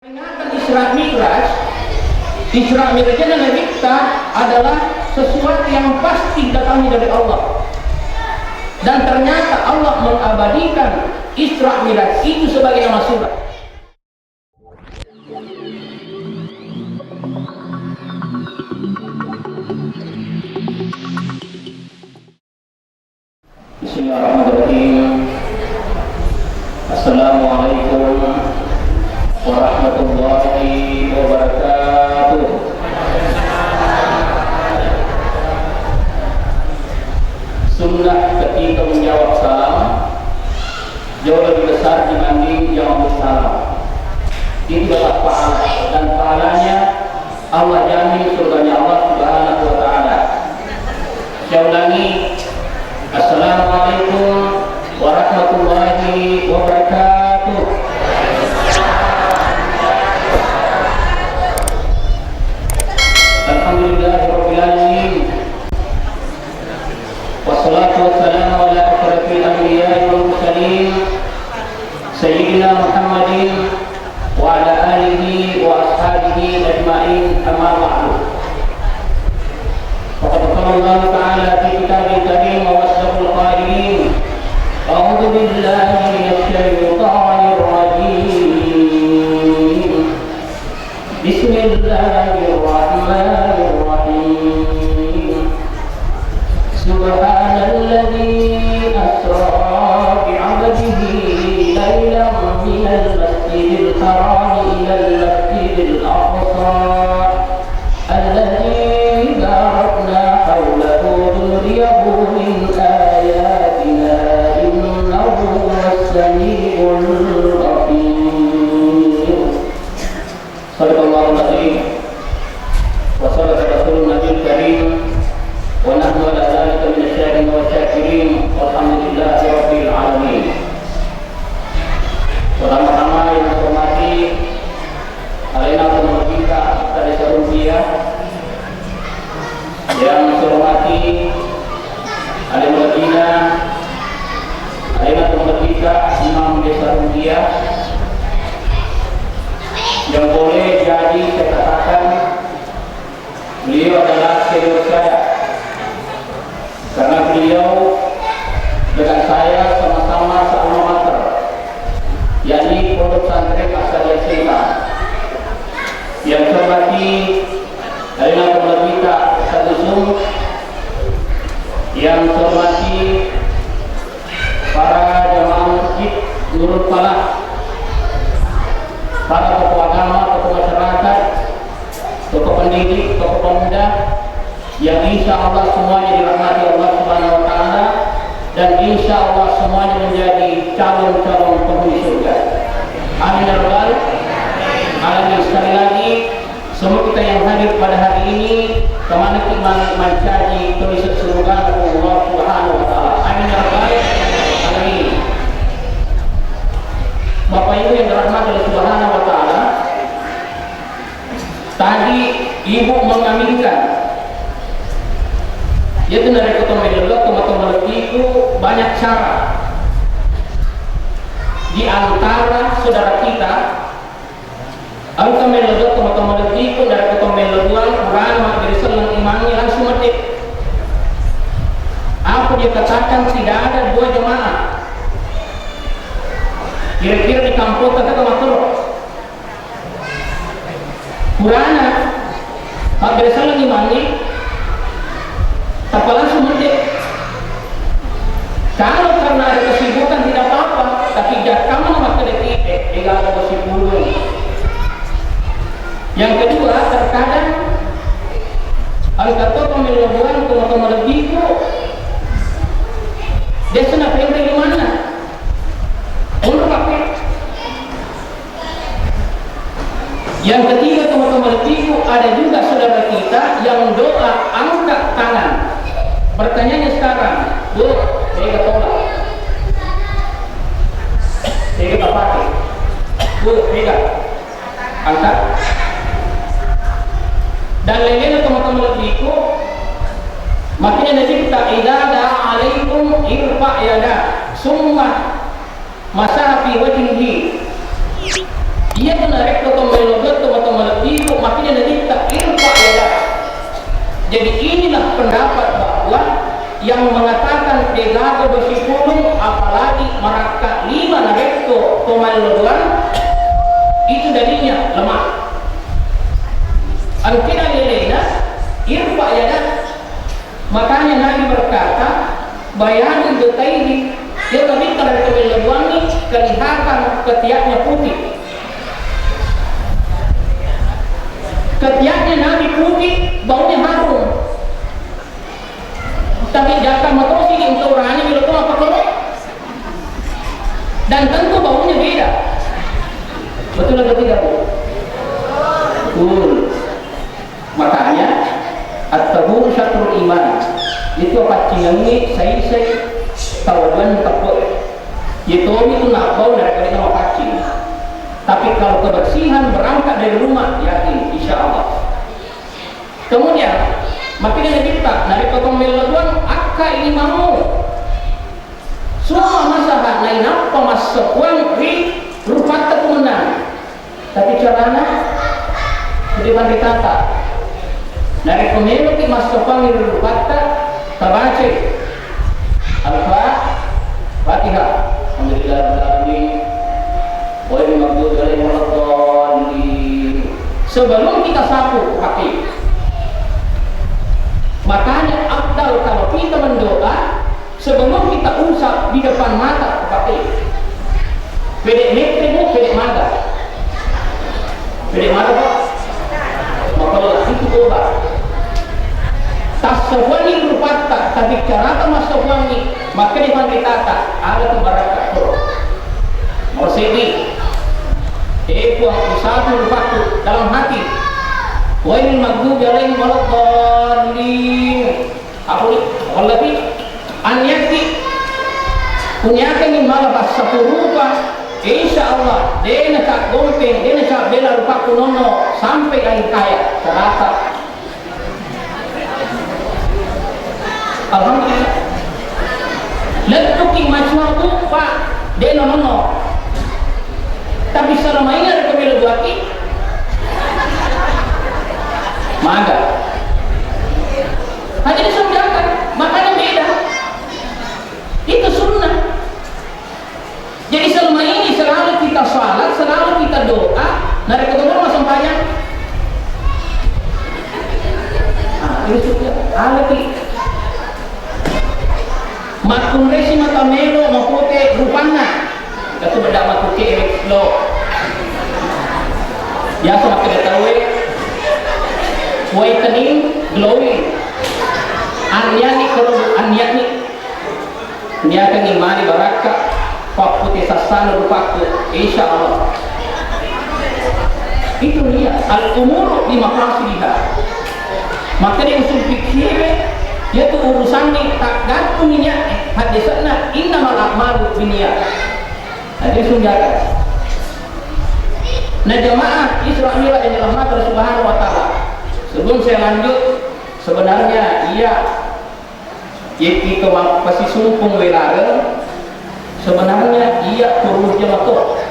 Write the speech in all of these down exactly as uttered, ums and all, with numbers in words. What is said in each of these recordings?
Peringatan Isra Mi'raj, Isra Mi'rajnya Nabitta adalah sesuatu yang pasti datangnya dari Allah. Dan ternyata Allah mengabadikan Isra Mi'raj itu sebagai nama surah. Bismillahirrahmanirrahim. Assalamualaikum warahmatullahi wabarakatuh. Sunnah ketika menjawab salam jauh lebih besar dibanding jawab salam. Itu dapat pahala, dan pahalanya Allah jamin surganya Allah Subhanahu wa Ta'ala. Saya ulangi, Assalamualaikum warahmatullahi wabarakatuh. Alhamdulillahirabbil alamin. Wassalatu wassalamu ala asyrafil anbiya'i wal mursalin, Sayyidina Muhammadin wa ala alihi wa ashabihi ajma'in, amma ba'du. Faqad qala Allahu ta'ala fi kitabihil karim wa huwa asdaqul qailin, a'udzu billahi minasy syaithanir rajim. Bismillahirrahmanirrahim. Subhanalladzi asra bi'abdihi lailan minal masjidil harami ilal masjidil aqsa alladzi barakna haulahu linuriyahu min ayatina innahu huwas sami'ul basir. Sadaqallahul azim. Wa sadaqa rasulun nabiyul karim. Wa nahnu ala dzalika minasy syahidin wasy syakirin. Walhamdulillahi rabbil alamin. Pertama-tama yang saya hormati, alena pemerintah Desa Rumpia, yang saya hormati, Alena Madina, Alena Madina, Imam Desa Rumpia, yang boleh jadi saya katakan, beliau adalah senior saya. Karena beliau dengan saya sama-sama sealma mater, yakni Pondok Pesantren Asariah S M A. Yang saya hormati, Alena Madina, Ustaz Usum, yang saya hormati para jamaah masjid Nurul Falah, para tokoh agama, tokoh masyarakat, tokoh pendidik, tokoh pemuda, yang insya Allah semuanya dirahmati Allah Subhanahu wa Ta'ala, dan insya Allah semuanya menjadi calon-calon penghuni surga. Amin ya rabbal alamin. Sekali lagi, semua kita yang hadir pada hari ini, kemana kita man-, mancaji tulisan surga Allah Subhanahu wa Ta'ala. Amin ya rabbal alamin. Bapak Ibu yang dirahmati Allah Subhanahu wa Ta'ala, tadi Ibu mengaminkan, yaitu narekko to mello to matoa malebbiku, banyak cara. Di antara saudara kita, engka mello to matoa malebbiku, narekko to mello doang, purana mabbere selleng imangnge langsung medde. Apa dia katakan, tidak ada dua jemaah. Kira-kira di kampung kita makkoro. Purana mabbere selleng imangnge, tappa langsung medde. Kalau karena ada kesibukan tidak apa-apa, tapi jakkamana makkedaki, eh, ega ada kesibukan. Yang kedua, terkadang engka to pammello doang, to matoa malebbiku, dessa napenreng limanna. Onro pakke. Yang ketiga, teman-teman, itu ada juga saudara kita yang doa angkat tangan. Pertanyaannya sekarang, Bu, tega tolak? Tega pakai? Bu, tega angkat? Dan lainnya, teman-teman, itu makanya Nabi kita, "Idza da'a alaikum irfa' yada." Summa masaha fi wajhihi. Iya, narekko to mello getto atau malebbiku, makanya Nabitta, "Irfa yadak." Jadi, inilah pendapat bahwa yang mengatakan degaga besi pulung, apalagi marakka lima narekko to mello doang, itu dalilnya lemah. Engkana lelena, "Irfa yadak." Makanya Nabi berkata, "Bayadun bitaibin." Dia Nabi kalau kemelobuangi kelihatan ketiaknya putih. Ketiaknya Nabi putih, baunya harum. Tapi jaka matosi di engkau rani, bila kau apa kau? Dan tentu baunya beda. Betul atau tidak, Bu? Betul. Makanya, at-tahuru syatrul iman. Itu paccingengngi saisai tawaduan tepuk. Yetomi tu nabbau narekko de'na mapaccing. Tapi kalau kebersihan berangkat dari rumah, yakin, insya Allah. Kemudian, makkeda Nabitta, narekko to mello doang, akka ini mau. Summa masaha, nainappa massapuang ri rupatta tu mennang. Tapi carana, kudu manritata. Narekko meloki massapuang ri rupatta, tabacai Al-Fa-, Fatihah. Alhamdulillahirabbil alamin. Ghairil maghdubi alaihim waladdallin. Sebelum kita sapu, pakai. Makanya afdal kalau kita mendoa, sebelum kita usap di depan mata, pakai. Pede mette, Bu, pede maga. Pede maga, Pak. Mapella itu obat. Tassafuanni rupatta, tapi carata massafuanni, makkeda manritata, ala tu barakka to. Mau seddi. Eh, Puang, usapu rupakku dalam hati. Ghairil maghdubi alaihim waladdallin. Apa ni? Wallahi, anniati, kuniakangi mala passapurupa, insya Allah, dena cak gompeng, dena cak bela rupakku nonno, sampai akhir hayat, serata. Alhamdulillah. Lettuki macuabu, Pak, dena nonno. Tapi selama ini ada pemilu dua ki, maga. Hanya disunahkan, makanya beda. Itu sunnah. Jadi selama ini selalu kita salat, selalu kita doa, narekko to mello massampajang. Ah, ini sudah. Alaki. Makkunresi mata melo mapute rupanna. Katu beda mapute lo. Biasa makkeda tauwe, whitening, glowing. Anniani kalau anniani. Niakangi mani barakka, papputi sassana rupakku, insya Allah. Itu niat, al-umuru bi maqasidiha. Maka di usul fikih, yaitu urusannya tak gantung niat, hadisnya innamal a'malu binniyat. Nah, jadi sunjakan. Nah, jamaah Isra Mi'raj yang dirahmati Allah Subhanahu wa Ta'ala. Sebelum saya lanjut, sebenarnya iya Iyakitu mappasisumpung welareng, sebenarnya iya turujja mato.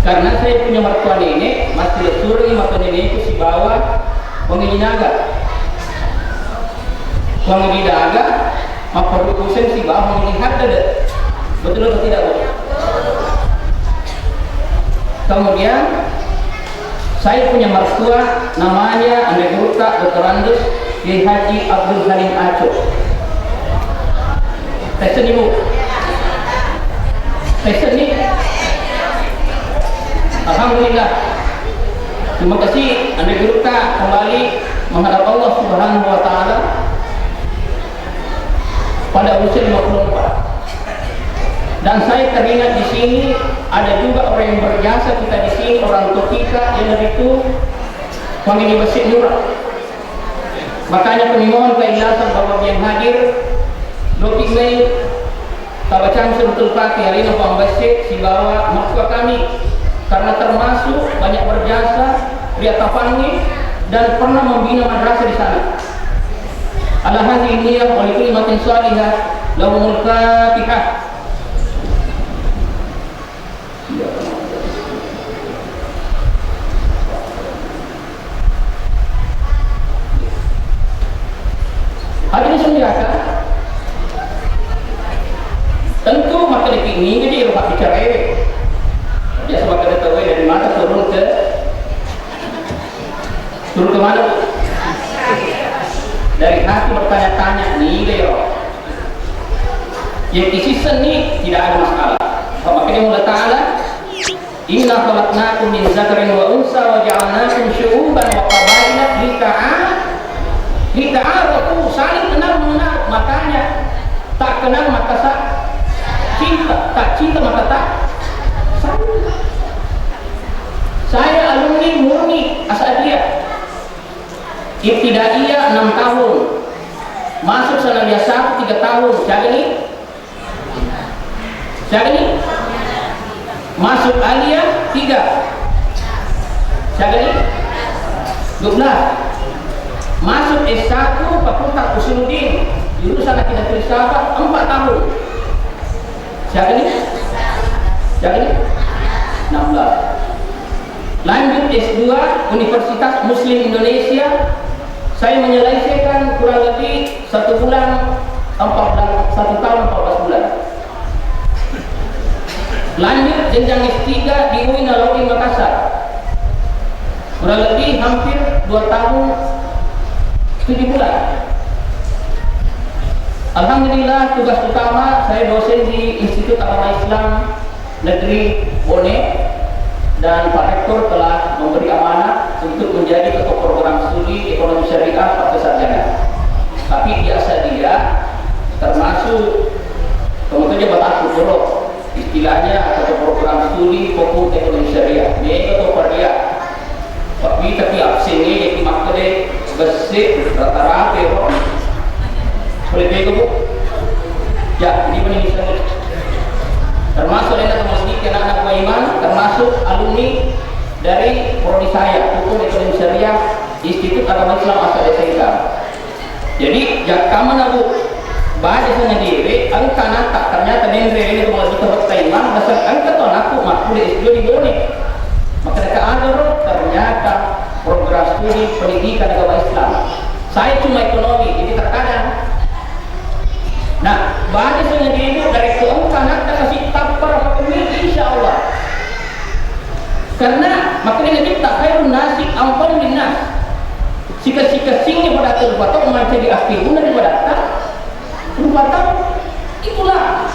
Karena saya punya mertua nenek, massilessurengngi mato nenekku sibawa Puang Haji Naga. Puang Haji Naga mapparukuseng sibawa Puang Haji Haddad. Betul atau tidak, Bu? Kemudian, saya punya mertua namanya Ande Gurutta Doktor Andus Kiai Haji Abdul Halim Aco. Tes ini, Bu. Tes ini. Alhamdulillah. Terima kasih, Ande Gurutta kembali menghadap Allah Subhanahu wa Ta'ala pada usia lima puluh empat. Dan saya teringat di sini, ada juga orang yang berjasa kita di sini, orang tua kita, yang dari itu, Puang Haji Besik Nura. Makanya kami mohon keikhlasan Bapak yang hadir, doki mai tabacang Suratul Fatihah, alena Puang Besik, sibawa mertua kami, karena termasuk banyak berjasa di Atapangi dan pernah membina madrasah di sana. Ala hadhihi niyah wa likulli ummatin shalihah lahumul Fatihah. Ini jadi rupa bicara. Biasa makkeda tauwe dari mata turun ke, turun ke mana? Dari hati bertanya-tanya, niga iro. Yang isissenni tidak ada masalah. Makanya Allah Ta'ala, "Inna khalaqnakum min dzakarin wa untsa wa ja'alnakum syu'uban wa qabaila lita'a-, lita'arafu," saling kenal mengenal. Makanya tak kenal maka sa-, cinta, tak cinta maka tak sayang. Saya alumni murni Asadiyah. Ibtidaiyah enam tahun. Masuk Sanawiyah satu tiga tahun. Siaga ni? Siaga ni? Masuk Aliyah tiga. Siaga ni? Dua belas. Masuk S satu Fakultas Usuluddin, jurusan Aqidah Filsafat, empat tahun. Siaga ni? Siaga ni? Enam belas. Lanjut S dua Universitas Muslim Indonesia, saya menyelesaikan kurang lebih satu bulan, empat bulan, satu tahun empat belas bulan. Lanjut jenjang S tiga di U I Nalawi Makassar, kurang lebih hampir dua tahun tujuh bulan. Alhamdulillah, tugas utama saya dosen di Institut Agama Islam Negeri Bone, dan Pak Rektor telah memberi amanah untuk menjadi ketua program studi ekonomi syariah pasca sarjana. Tapi biasa dia termasuk kemudian jabatan gubernur, istilahnya ketua program studi hukum ekonomi syariah, dia ketua dia. Tapi, tapi absennya jadi makkeda besse rata-rata ro. Boleh bego, Bu? Ya, ini mending bisa. Termasuk ada teman sedikit anak-anak Pak Iman, termasuk alumni dari prodi saya, Hukum Ekonomi Syariah, Institut Agama Islam Asal S M K. Jadi, jakkamana, Bu, baja sangadire, engka anakta ternyata menre ini tu malebbi tau Pak Iman, dasar engka tu anakku makkule S dua di Bone. Maka dekat ada ro, ternyata program studi pendidikan agama Islam. Saya cuma ekonomi, jadi terkadang. Nah, baja sangadire, Bu, dari keempat anakta kasih tappara apa ini, insya Allah. Karena makanya kita khairun nasi anfa'un linnas. Sika-sika singe pada terlupa tau mancaji aktifuna di badatta. Rupa tau. Itulah.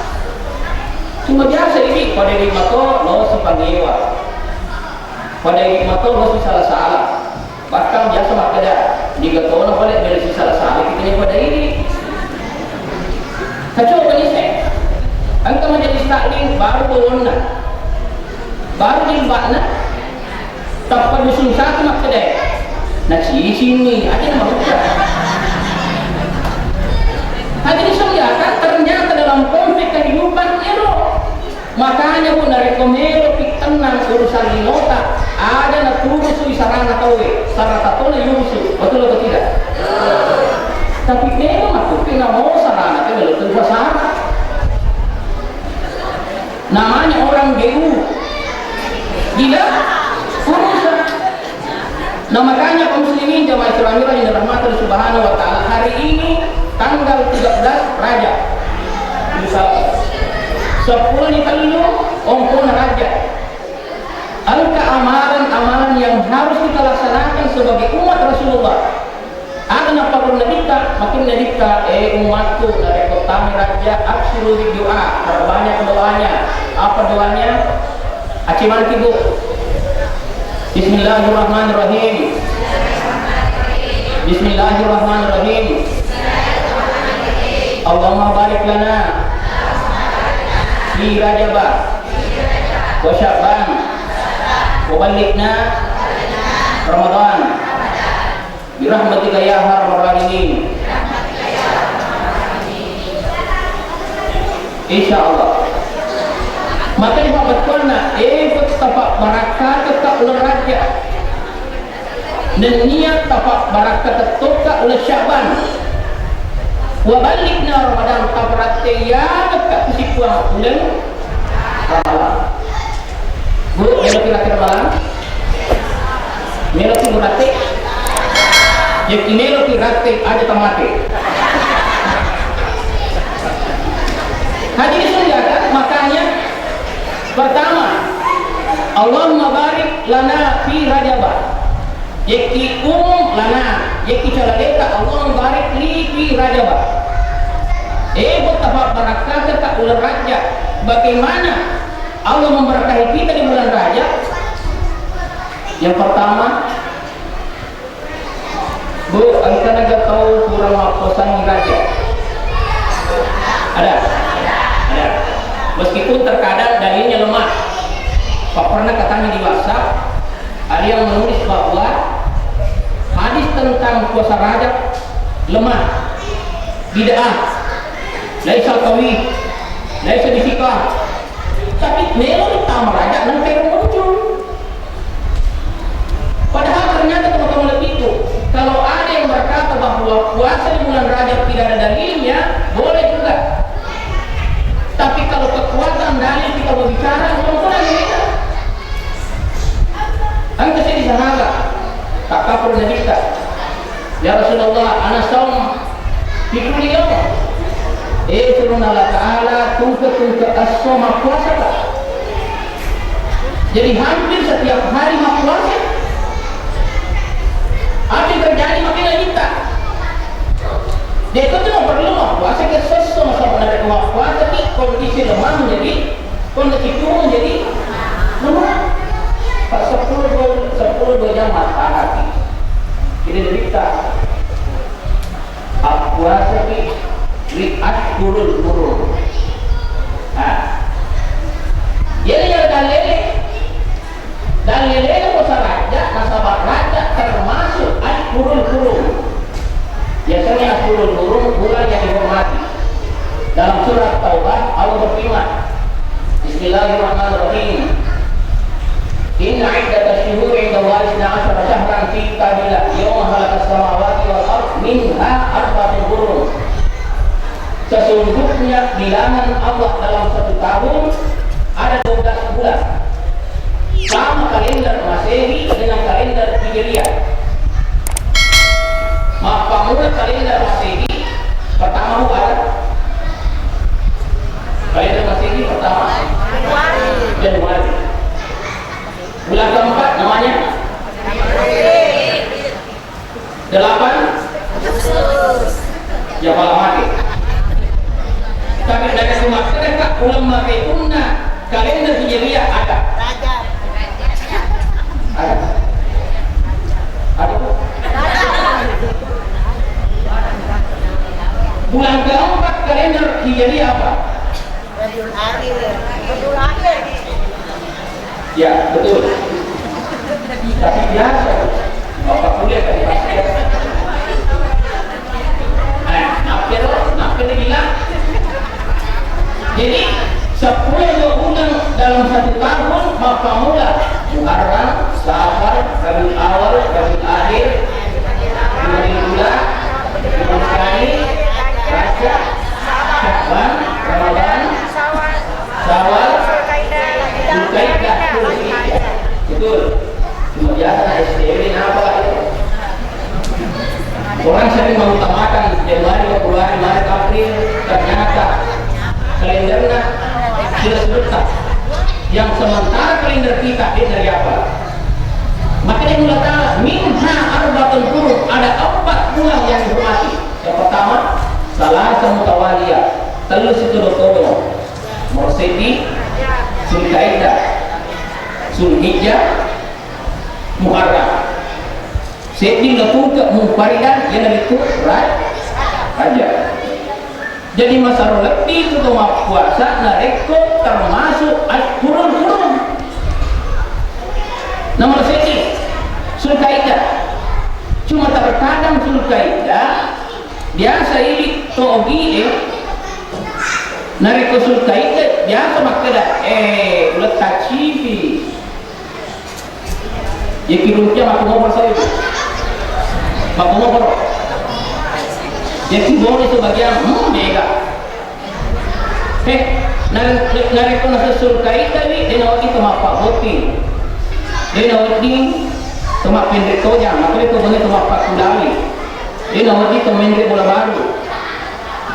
Cuma biasa ini pada di mato lo si pangewa. Pada di mato lo si salah-salah. Bahkan biasa makkeda, niga tona pale melo si salah-salah kita ni pada ini. Kacau kan ise? Engka majelis taklim baru bolonna. Baru jilbabna, tappa dusun satu makkeda, nacicinni, aja na makkeda. Hadirin sekalian, ternyata dalam konteks kehidupan ero. Makanya, Bu, narekko meloki tenang urusan linota, aja naturusui sarana tauwe, sarana tona yurusu, betul atau tidak? Tapi memang aku kena mau sarana tauwe, betul sarana. Namanya orang G U. Gila? Urusan. Nah, makanya kaum muslimin jamaah Islam yang dirahmati Allah Subhanahu wa Ta'ala, hari ini tanggal tiga belas Rajab. Insya Allah. Sepuluh ni tellu, ompona Rajab. Engka amalan-amalan yang harus kita laksanakan sebagai umat Rasulullah. Aga nappagguru Nabitta, makkeda Nabitta, "Eh, umatku, narekko tama Rajab, aksiru bid du'a, perbanyak doanya." Apa doanya? Acimangki, Bu. Bismillahirrahmanirrahim. Bismillahirrahmanirrahim. Allahumma barik lana fi Rajaba wa Sya'ban wa ballighna Ramadan. Birahmatika ya arhamar rahimin. Insya Allah. Maka di pabatuanna, eh, tapa barakka teka uleng Rajab. Nennia tapa barakka teka uleng Syaban. Wa ballighna Ramadan, taparatte ya teka kusipuang uleng Ramadan. Bu, meloki ratte Ramalang? Meloki ratte? Yaki meloki ratte, aja tamate. Hadirin sekalian, makanya Allahumma barik lana fi Rajaba. Jekki umum lana, jekki calaleta, Allahumma barik li fi Rajaba. Eh, buat apa barakah ke tak bulan Rajab? Bagaimana Allah memberkahi kita di bulan Rajab? Yang pertama, Bu, engka naga tau kurang mappuasangi raja? Ada? Ada. Meskipun terkadang dalilnya lemah. Pak pernah katanya di WhatsApp, ada yang menulis bahwa hadis tentang puasa Rajab lemah, bid'ah, laisa qawi, laisa bisikah. Tapi melo ditama Rajab nang kaya muncul. Padahal ternyata teman-teman lebih itu, kalau ada yang berkata bahwa puasa di bulan Rajab tidak ada dalilnya, boleh juga. Tapi kalau kekuatan dalil kita berbicara, bukan kita. Kan kesi di sana, tak kapur Nabi kita. Ya Rasulullah, ana saum fi kulli yaum. Eh, turun Allah Ta'ala, tungke-tungke esso mappuasaka. Jadi hampir setiap hari mappuasa. Apa yang terjadi? Makin kita. Dia itu cuma perlu mappuasa ke sesso, masa benar mappuasa di kondisi lemah menjadi, kondisi turun jadi lemah. Pas sepuluh, sepuluh dua jam mata hati. Jadi derita. Appuasaki ri asyhurul hurum. Nah, jadi yang dalele, dalele puasa Rajab, nasaba Rajab termasuk asyhurul hurum. Biasanya asyhurul hurum bulan yang dihormati. Dalam surat Taubah, Allah berfirman, Bismillahirrahmanirrahim. Inna iddatash shuhuri indallahi isna asyara syahran fi kitabillah yauma khalaqas samawati wal ard minha arba'atun hurum. Sesungguhnya bilangan Allah dalam satu tahun ada dua belas bulan. Sama kalender Masehi dengan kalender Hijriah. Mappammula kalender Masehi, pertama, Bu, ada? Kalender Masehi pertama Januari. Bulan keempat namanya delapan. Ya, malah mati. Tapi ada cuma mereka ulama punna kalender Hijriah ada. Ada. Ada, Bu? Bulan keempat kalender Hijriah apa? Rabiul Akhir. Rabiul Akhir. Ya, betul. Tapi biasa, Bapak kuliah tadi pasti ya. Nah, apa lo? Apa dia bilang? Jadi, sepuluh bulan dalam satu tahun, maka mula Muharram, Safar, Rabiul Awal, Rabiul Akhir, Rabiul Ula, Rabiul Tsani, Rajab, Sya'ban, Ramadan, Syawal, Zulkaidah, Zulhijjah. Betul. Cuma biasa S T W ini apa itu? Orang sering mengutamakan Januari, Februari, Maret, April, ternyata kalendernya tidak sebentar. Yang sementara kalender kita ini dari apa? Makanya Allah Ta'ala, minha arba'atun hurum, ada empat bulan yang dihormati. Yang pertama, salasa mutawaliyah, tellu situru-turu. Nomor seddi, Zulkaidah, Zulhijjah, Muharram. Seddi letungke munfaridan, iyanaritu Ra-, Rajab. Jadi masero lebbi tu to mappuasa narekko termasuk asyhurul hurum. Nomor seddi, Zulkaidah. Cuma terkadang Zulkaidah biasa idi to ogi e. Narekko Zulkaidah biasa makkeda, eh, uleng taccipi. Yaki runcang makko moporo sai. Makko moporo. Yaki bone sebagian, hmm, mega. Eh, na-, narekko nasesul kaita wi, de nawedding to mappabbotting. De nawedding to mappenre tojang, maka de to bone to mappakkulawi. De nawedding to menre bola baru.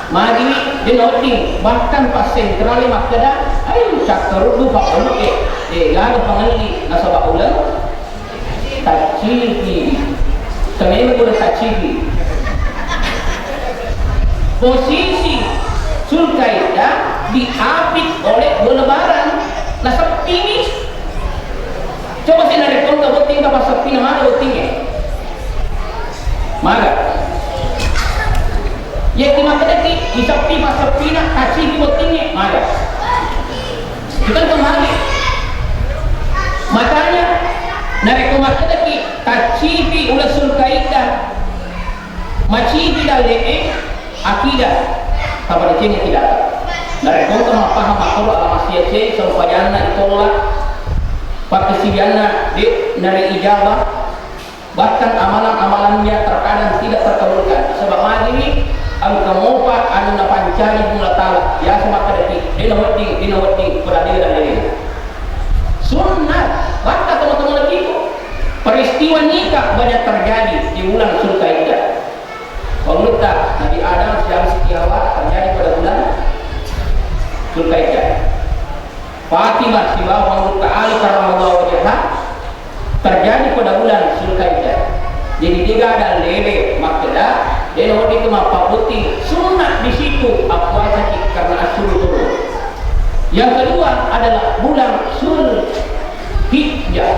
Magi, de nawedding, bahkan pas sentrale makkeda, "Ai, cakkaruddu pabbalu e." Eh, gaga pangelli nasaba uleng taccipi. Semena uleng taccipi. Posisi Zulkaidah diapit oleh dua lebaran. Naseppimi. Coba sih narekko engka botting, engka passeppina mana bottingnge? Maga. Yaki makkedaki diseppi passeppina, taccipi bottingnge, maga. Itu kan kembali. Makanya narekko makkedaki taccipi uleng Zulkaidah, macipi dalle'e, akidah, tapadecengi akidah. Narekko engka mappahang makkoro alamasia ce, sempajanna itolla, pakkasiwianna de nari ijabah, bahkan amalan-amalannya terkadang tidak terkabulkan. Sebab magini engka mopa anu napancari Puang Allah Taala, biasa makkedaki, dena wedding, dena wedding, pada dena dalle'e. Sunnah, bahkan teman-teman lagi itu, peristiwa nikah banyak terjadi di bulan Zulkaidah. Pangulutta Nabi Adam siaga Siti Hawa terjadi pada bulan Zulkaidah. Fatimah sibawa Pangulutta Ali karramallahu wajhah terjadi pada bulan Zulkaidah. Jadi, de gaga dalle'e makkeda, dena wedding tu mappabotting, sunnah di situ appuasaki karena assuru turun. Yang kedua adalah bulan Zulhijjah.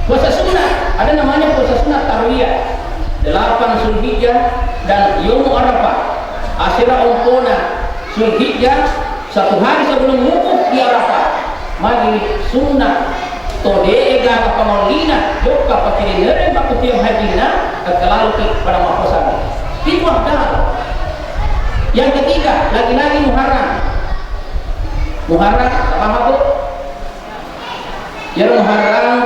Puasa sunnah, ada namanya puasa sunnah tarwiyah. Delapan Zulhijjah dan Yaumu Arafah. Asera ompona Zulhijjah, satu hari sebelum wukuf di Arafah. Magi sunnah to de gaga pangollina, jokka pakiringereng makkuttiang hajinna, engka laloki pada mappuasai. Itu afdal. Yang ketiga, lagi-lagi Muharram. Muharram, apa, Bu? Iyaro Muharram,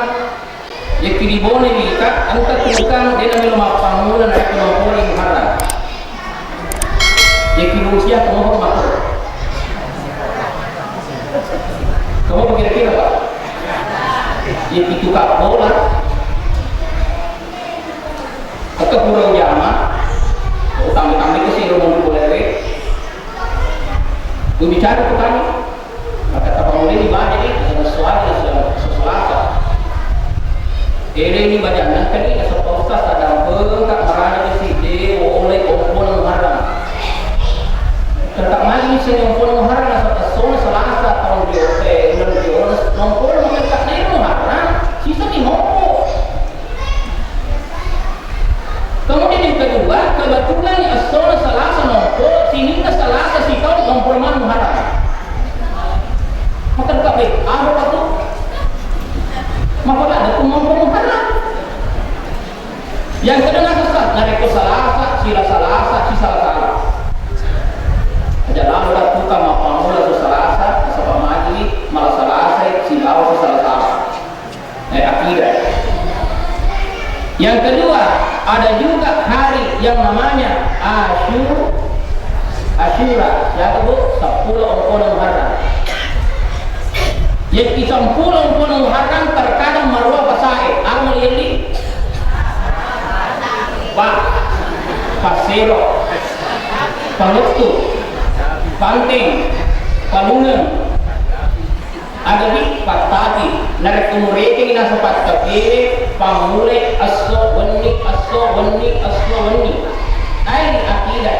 yakki ribone wita, engka tukang dena melo mappammula narekko mampolei Muharram. Yakki rupiah kamu apa makko? Kamu apa kira-kira, Pak? Yakki tukang bola, engka pura ujama, oh, tambe-tambe ke sih lo mau boleh. Ku bicara tukang, maka tapammulai ibadah ni, asal suara, asal Selasa. Eleni bajanna kali, asal Pak Ustaz, ada apa, tak marah ke sih, de, oleh, ompona Muharram. Tetap majlis saya ompona Muharram, asal Selasa, tahun dia, eh, bulan dia, ompona, maka tak naik Muharram, sisa ni ompona. Kemudian yang kedua, kebetulan ni essona Selasa nompo, sininna Selasa sitaung nompo maneng Muharram. Maka engka, "Beh, apa tu?" Maka ada tu nompo Muharram. Yang kedua, sesat, narekko Selasa, sila Selasa, si salah-salah. Aja lalo dah tukang mappammula su Selasa, nasaba majlis, malah Selasa, silawa su salah-salah. Eh, akidah. Yang kedua, ada juga hari yang namanya Asyu-, Asyura. Siapa, Bu? Seppulo ompona Muharram. Yaki seppulo ompona Muharram terkadang marua pasae. Apa yelli? Pak, Pasero, Pangettu, Panteng, Palungeng. Adabi pattapi, narekko murekeng naseng pattapiwe, pammulai esso wenni, esso wenni, esso wenni. Aini akidah.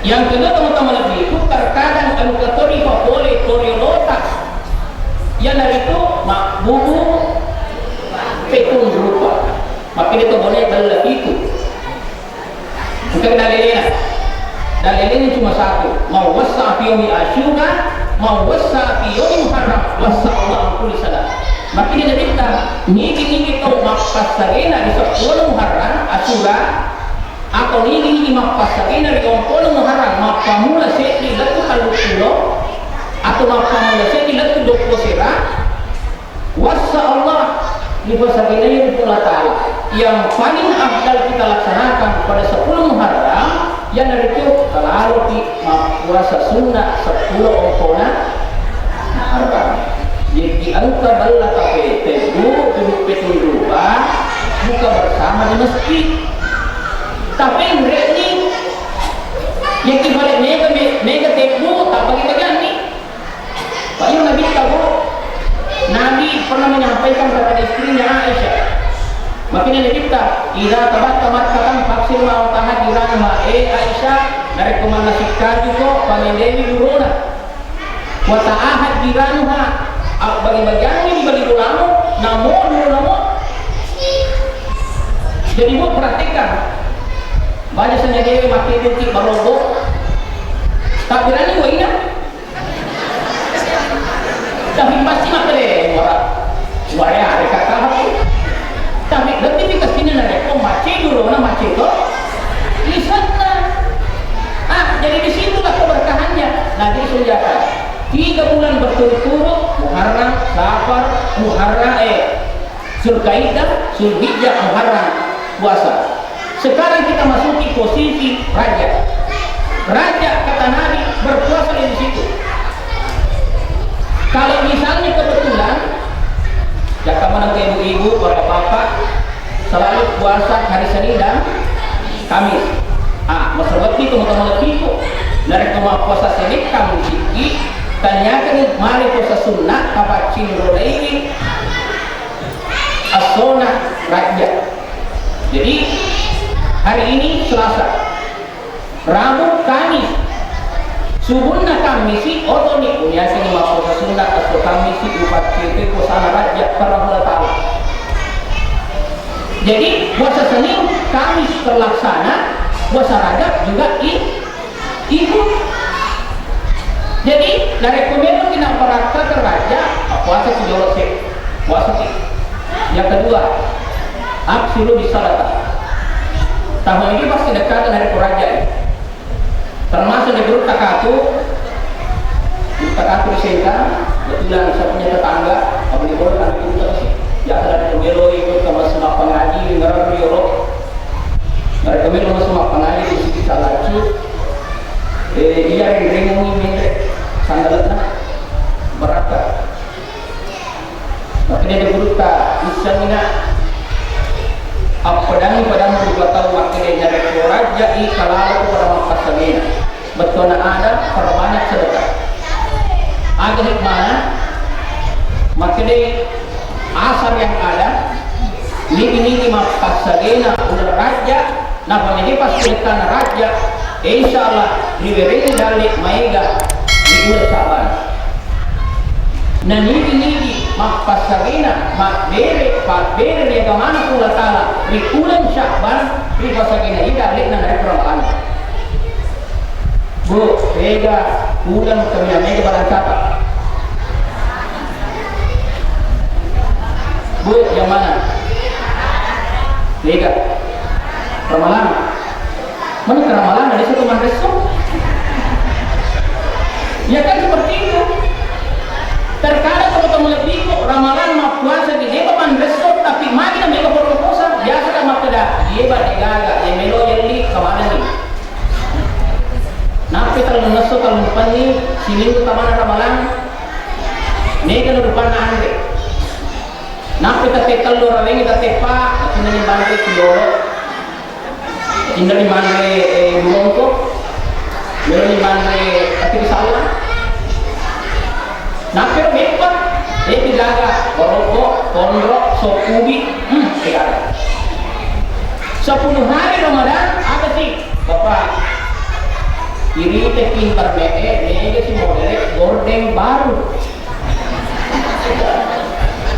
Yang kedua, teman-teman lebih itu terkadang engka to ripapole to riolota. Iyanaritu mabbubu petung rupa. Makkeda to bone bella pitu. Engka dalilena. Dalilena cuma satu. "Man wassa'a fi yaumi Asyura, man wassa'a fi yaumi Muharram, wassa'a Allah an kulli salah." Makkeda Nabitta, nigi-nigi tau mappassagena ri seppulo Muharram, Asyura, atau nigi-nigi mappassagena ri ompona Muharram, mappammula seddi lettu telluppulo, atau mappammula seddi lettu duappulo sera, Wasya Allah, ipasagenai ri Puang Allah Ta'ala. Yang paling afdal kita laksanakan pada sepuluh Muharram, iyanaritu talaluki mappuasa sunnah sepuluh ompona Muharram. Jadi engka bella tape tebbu, tudu petung rupa, buka bersama di masjid. Tapi nreni, yaki balik mega, me-, mega tebbu, tak bagi-bagianni. Pak Idza tabassama marratan fa absyir ma wa ta'ahhad jiranuha. Eh Aisyah, narekko mannasikkajuko, pamendewi durona. Wa ta'ahhad jiranuha, abbagi-bagiangngi di bali bolamu, namo duro namo. Jadi, Bu, praktekkan. Baja senna dewe makkeda ki barobbo. Tabbirani waina. Tapi pasti makkeda, wara, wara, ada kata apa? Tapi lebih dikasihnya narekko macet dulu, na macet kok. Lisanna. Ah, jadi disitulah keberkahannya. Nabi Sujata. Tiga bulan berturut-turut, Muharram, Safar, Muharram, eh, Zulkaidah, Zulhijjah, Muharram, puasa. Sekarang kita masuki posisi Rajab. Rajab, kata Nabi, berpuasa di situ. Kalau misalnya kebetulan, ya, kamu nanti ibu-ibu, bapak-bapak, selalu puasa hari Senin dan Kamis. Ah, maksud itu, teman-teman, itu. Dari kemampuan puasa Senin, Kamis, iki, tanyakan mari puasa sunnah, apa cing roda ini? Essona Rajab. Jadi, hari ini Selasa, Rabu, Kamis. Subuhna Kamisi, otoni, biasanya mappuasa sunnah atau Kamisi, upaccete puasana Rajab, karena Allah Ta'ala. Jadi, puasa Senin, Kamis terlaksana, puasa Rajab juga i-, Ibu. Jadi, narekko meloki napparakka karaja, puasa ki jolo se. Puasa ki. Yang kedua, aksiru bisadaqah. Tahun ini pasti dekat narekko raja. Termasuk di grup kakakku, grup kakakku di Sengkang, kebetulan saya punya tetangga, apa di bawah kan grup sih. Biasa dari pemelo ikut sama sama pengaji, ngerti yolo. Narekko melo massu mappangaji di sisi salaccu, eh, iya renrengengngi menre sandalenna, berakka. Makkedai gurutta, "Issengngi, Nak, appedangngi padammu dua tau makkedai narekko rajja'i kalaloko pada mappassagena." Bettuanna ada, perbanyak sedekah. Aga hikmahna? Makkedai asar yang ada, nigi-nigi mappassagena uleng rajja, nappa nigi passedekkana rajja, insya Allah riwerengi dalle maega di uleng Sa'ban. Na nigi-nigi mappassagena mabbere, pabbere ri agamana Puang Allah Ta'ala ri uleng Sa'ban, ri pasagena ida dallena narekko Ramalang. Bu, tega uleng kami mega barang capa? Bu, yang mana? Tega. Ramalang. Mana ke Ramalang ada satu manresso? Ya kan seperti itu. Terkadang kalau kamu lebih kok Ramalang mau puasa di dia manresso, tapi magi na mega puasa, biasa kan makkeda, dia ba degaga, ya melo yelli, kemana nih? Nappi tellungesso tellumpenni, siminggu tamana Ramalang, mega na rupanna anre. Nappi tette tellu rawengngi tette pa, cinna ni manre siyolo, cinna ni manre, eh, bulongko, melo ni manre tette salla. Nappi ro beppa, eh, degaga, barobbo, konro, sop ubi, hmm, degaga. Sepuluh hari Ramadan, apa sih? Bapak, iriteki internet e, mega si modele gorden baru.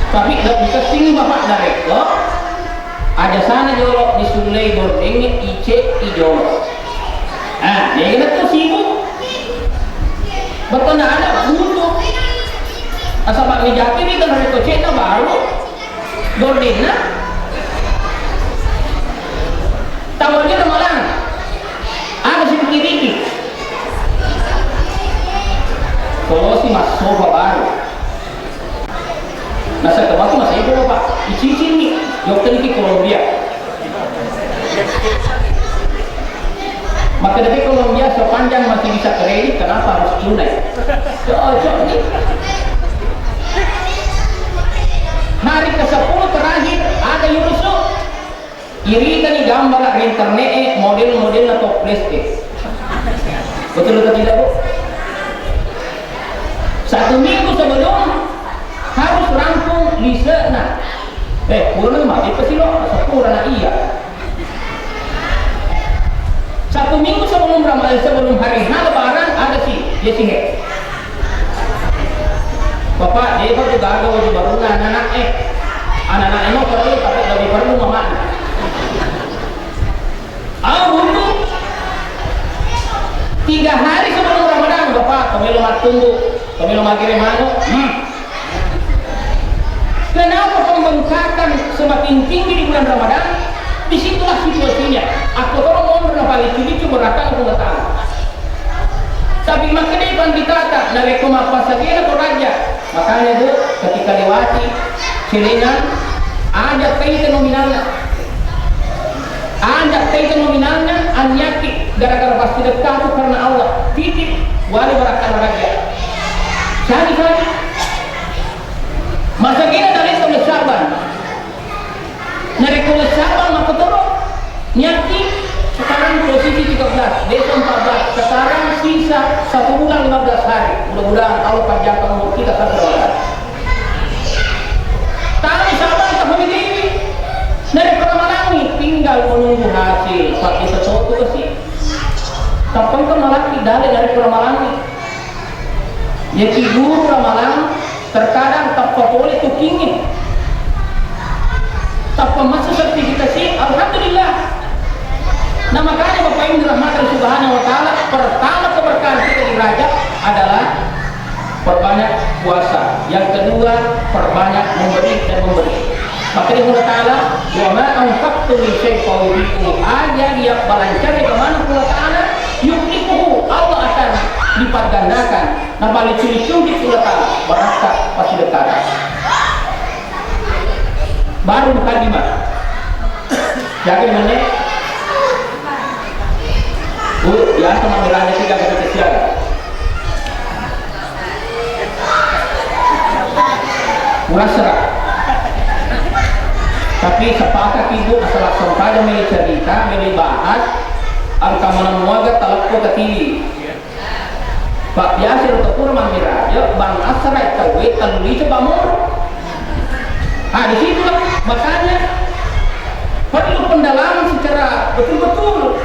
Tapi lebih kesing Bapak narekko aja sana jolo disullei gorden ice i jolo. Ah, mega tu sibuk. Betona ada butuh. Asal Pak Mijati ni kan narekko cek na baru. Gordenna tawwa dia malang. Ada sedikit-sedikit. Kalau si Mas Sofa baru. Nasa kebatu masih itu, Pak. Icicin nih. Dokter ini Colombia. Maka dari kalau dia sepanjang masih bisa kredit, kenapa harus tunai? Cocok nih. Hari ke sepuluh terakhir ada Yusuf. Iritani gambara ri internet e model-model na toples e. Betul atau tidak, Bu? Satu minggu sebelum harus rampung lise'na. Eh, purana mati pasti lo, sepuluh na iya. Satu minggu sebelum Ramadan, sebelum hari H Lebaran, ada si, dia si he. Bapak, dia itu gagal wajib baru anak-anak, eh. Anak-anak ini perlu, tapi lebih perlu mama. Ah, untuk tiga hari sebelum Ramadan, Bapak, pemilu matunggu, pemilu magire manu, hmm. Kenapa pembengkakan semakin tinggi di bulan Ramadan? Disitulah situasinya. Aku tolong monro na paling cili-cili berakal Allah Ta'ala. Tapi makanya pandita tak, narekko mappasagena to raja. Makanya, Bu, ketika lewati celengan, ajak kai nominalna. Ajak kai nominalna, anyaki gara-gara pasti dekat karena Allah. Titip, wali berakal raja. Sani-sani. Masagena dari Sya'ban. Narekko Sya'ban makkotoro, niakki sekarang posisi tiga belas, besok empat belas, sekarang sisa satu bulan lima belas hari. Mudah-mudahan Allah panjangkan umur kita sampai Ramadan. Tahu Sya'ban tahun ini, narekko Ramadan ini tinggal menunggu hasil, Pak, bisa satu ke sih. Kapan kan malaki dari narekko Ramadan ini? Jadi guru Ramalang terkadang tappa pole tukingnge. Tappa masuk sertifikasi, alhamdulillah. Nah, makanya Bapak Ibu dirahmati Subhanahu wa Ta'ala, pertama keberkahan kita di Rajab adalah perbanyak puasa. Yang kedua, perbanyak memberi dan memberi. Makanya Allah Ta'ala, "Wa ma anfaqtum min syai'in fahuwa yukhlifuhu." Aja dia balancar ke mana Allah Ta'ala, yukhlifuhu, Allah akan lipat gandakan. Nah, paling culi-culi Allah Ta'ala, barakka, pasti dekat. Baru mukadimah. Jaga mana? Bu, biasa mami raja tiga kali kesiaga. Pura serak. Tapi sepakat ibu, masalah sempajang mele cerita, mele bahas, angka mana muaga talekko ke T V. Pak biasa ro tepura mami raja, bang asara tauwe, telu lice bamoro. Ah, di situlah makanya perlu pendalaman secara betul-betul.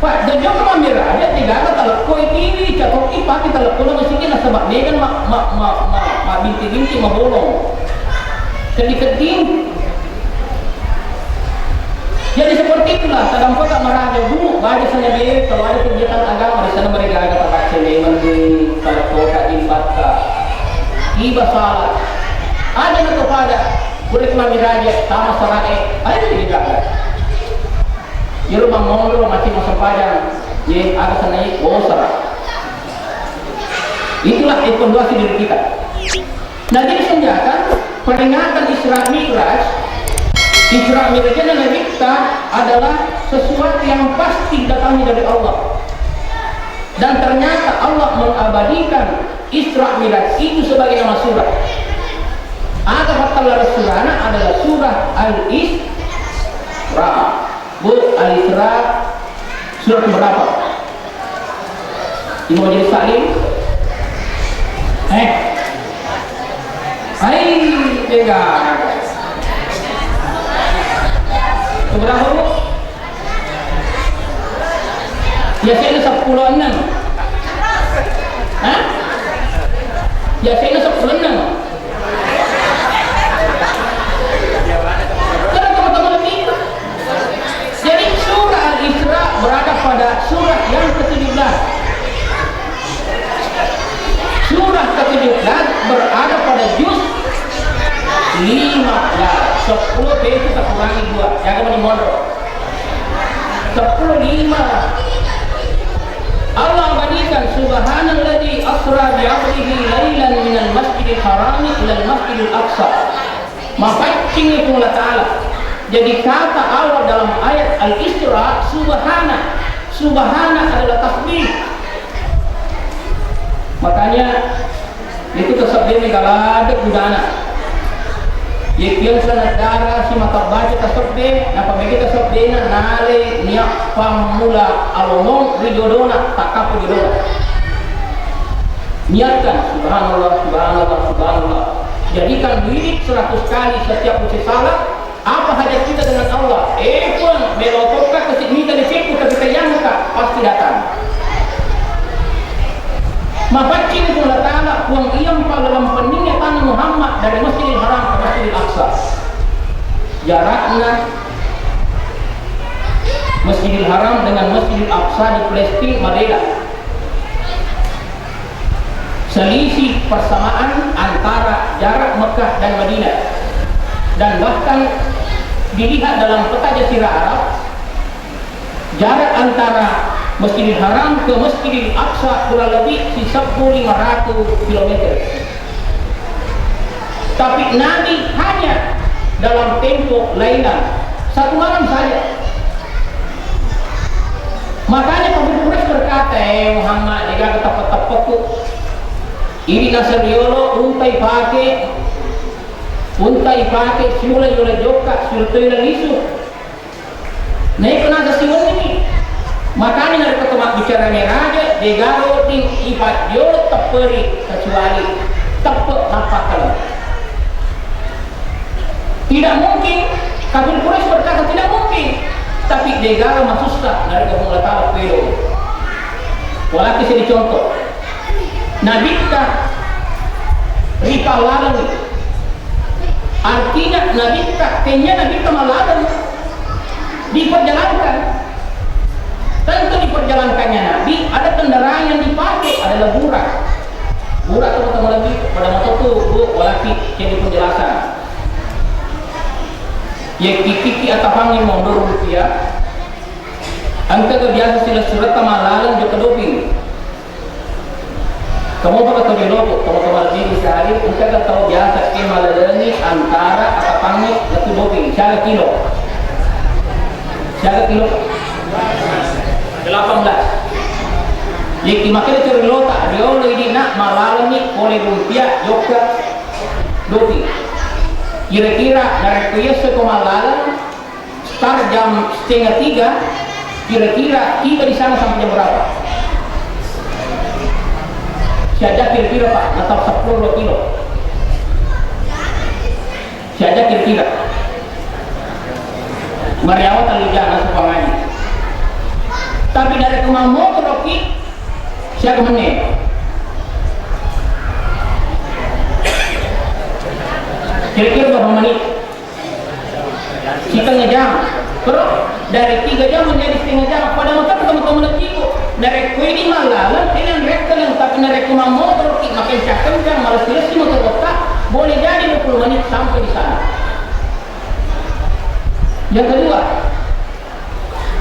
Pak, jajang mami raja, tiga kata talekko iki, cakok iki, pakai talekko nama sini, nasaba megan ma, ma, ma, ma, ma binti-binti, ma bolong. Keding-keding. Jadi seperti itulah, kadang kota maraja dulu, baca sana dia, kalau ada kegiatan agama di sana mereka ada tempat celengan di talekko, di bata. Tiba salah. Ada na kepada, boleh mami raja, tama sarae, ayo dijaga. Iyaro mangonro mati masempajang, ye aga senai bosara. Itulah evaluasi diri kita. Nah, jadi senjata peringatan Isra Mi'raj, Isra Mi'rajnya Nabi kita adalah sesuatu yang pasti datangnya dari Allah. Dan ternyata Allah mengabadikan Isra Mi'raj itu sebagai nama surah. Ada fakallah surahna adalah surah Al-Isra. Bu, Al-Isra surat keberapa? Ibu Majelis Taklim? Eh? Hai, bega. Keberapa, Bu? Biasanya sepuluh enam. Hah? Biasanya sepuluh enam. Karena teman-teman lebih. Jadi surah Al-Isra berada pada surah yang ketujuh belas. Surah ketujuh belas berada pada juz lima belas. Sepuluh itu kurangi dua. Jangan mani monro. Sepuluh lima. Allah abadikan, "Subhanalladzi asra bi 'abdihi lailan minal masjidil harami ilal masjidil aqsa." Mapaccing itu Allah Ta'ala. Jadi kata Allah dalam ayat Al-Isra, subhana. Subhana adalah tasbih. Makanya itu tasbih ini kalau ada gudana. Yekian sana darah si mata baca tasbih, napa megi tasbihna nale niat pammula alomong ri jodona, takkapu jodona. Niatkan, subhanallah, subhanallah, subhanallah. Jadikan wirid seratus kali setiap usai salat, Apa hajat kita dengan Allah? Eh, Puang, melo tokka kasi mita di siku, tapi tayangka pasti datang. Mapaccing Puang Allah Ta'ala, Puang iya mpaleleng penningnge tanah Muhammad dari Masjidil Haram ke Masjidil Aqsa. Jaraknya Masjidil Haram dengan Masjidil Aqsa di Palestina berbeda. Selisih persamaan antara jarak Mekah dan Madinah, dan bahkan dilihat dalam peta Jazirah Arab, jarak antara Masjidil Haram ke Masjidil Aqsa kurang lebih sisebbu lima ratus kilometer. Tapi Nabi hanya dalam tempo lailan, satu malam saja. Makanya kafir Quraisy berkata, "Eh Muhammad, degaga teppe-teppeku. Idi naseng riolo unta ipake, unta ipake siula yola jokka, siula toila lisu." Naiko naseng siwennini. Makanya narekko to mabbicara meraja, degaga wedding ipaddiolo tepperi kecuali teppe nappakkaleng. Tidak mungkin, kafir Quraisy berkata, "Tidak mungkin." Tapi degaga masussa narekko Puang Allah Ta'ala pedo. Walaki seddi contoh. Nabitta ripallalengi. Artinya Nabitta, kenya Nabitta mallaleng diperjalankan. Tentu diperjalankannya Nabi, ada kendaraan yang dipakai, adalah burak. Burak teman-teman lagi, pada motor tuh, Bu, walaki, jadi penjelasan. Ya, kiki atapangi mundur rupiah. Engka ke biasa sila surata mallaleng jokka doping. Kamu apa kata di loko, kamu kamar diri sehari, engka ke tau biasa ke malalengi antara atapangi lettu doping, siaga kilo? Siaga kilo? Delapan belas. Yeki makanya curi lota, riolo ini nak malalengi pole rupiah, jokka doping. Kira-kira narekko yesso ko mallaleng, Start jam setengah tiga, kira-kira tiba di sana sampai jam berapa? Siaga kira-kira, Pak, natap sepuluh dua kilo. Siaga kira-kira. Mariawa telu jam, langsung pangaji. Tapi dari rumah motor, oke, siaga menit. Kira-kira berapa menit? Setengah jam. Terus dari tiga jam menjadi setengah jam. Pada motor kamu kamu letiko. Narekko ini mallaleng, ini rekkaleng, tapi narekko mammotor ki makencang-kencang, males-males motor otak, boleh jadi dua puluh menit sampai di sana. Yang kedua,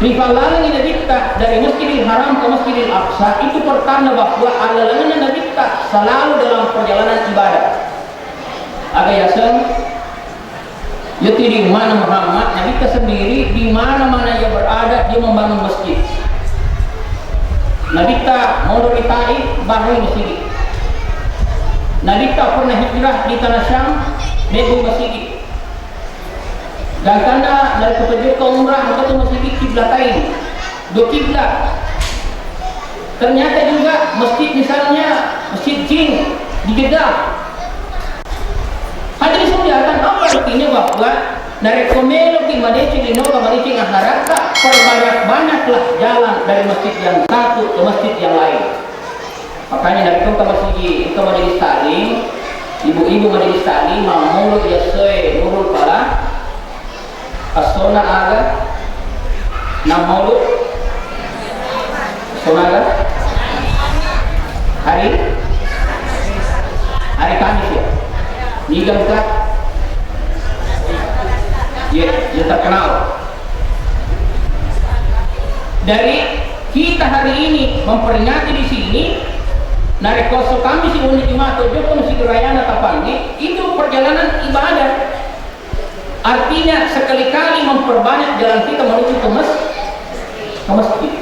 ripallalengi Nabitta dari Masjidil Haram ke Masjidil Aqsa itu pertanda bahwa allalengenna Nabitta selalu dalam perjalanan ibadah. Aga yaseng Yaitu di mana Muhammad, Nabitta sendiri di mana-mana ia berada, dia membangun masjid. Nabitta monro ri Taif, bangun masjid. Nabitta pernah hijrah di tanah Syam, bangun masjid. Dan karena dari petunjuk ke umrah, maka itu masjid kiblatain. Dua kiblat. Ternyata juga masjid, misalnya Masjid Jin di Jeddah. Hadirin sekalian, apa artinya bahwa narekko meloki madeceng linoka, madeceng akhiratta, perbanyak-banyaklah jalan dari masjid yang satu ke masjid yang lain. Makanya narekko engka masigi, engka majelis taklim, ibu-ibu majelis taklim, mammolo yassoe Nurul Falah, Essona aga? Nammaulu? Essona aga? Hari? Hari Kamis ya? Niga engka? Ya, ya terkenal. Dari kita hari ini memperingati di sini, narekko esso Kamis, wenni Jumat, atau jokka masigi rayana Tapangnge, itu perjalanan ibadah. Artinya, sekali-kali memperbanyak jalan kita menuju ke mes-, ke masjid.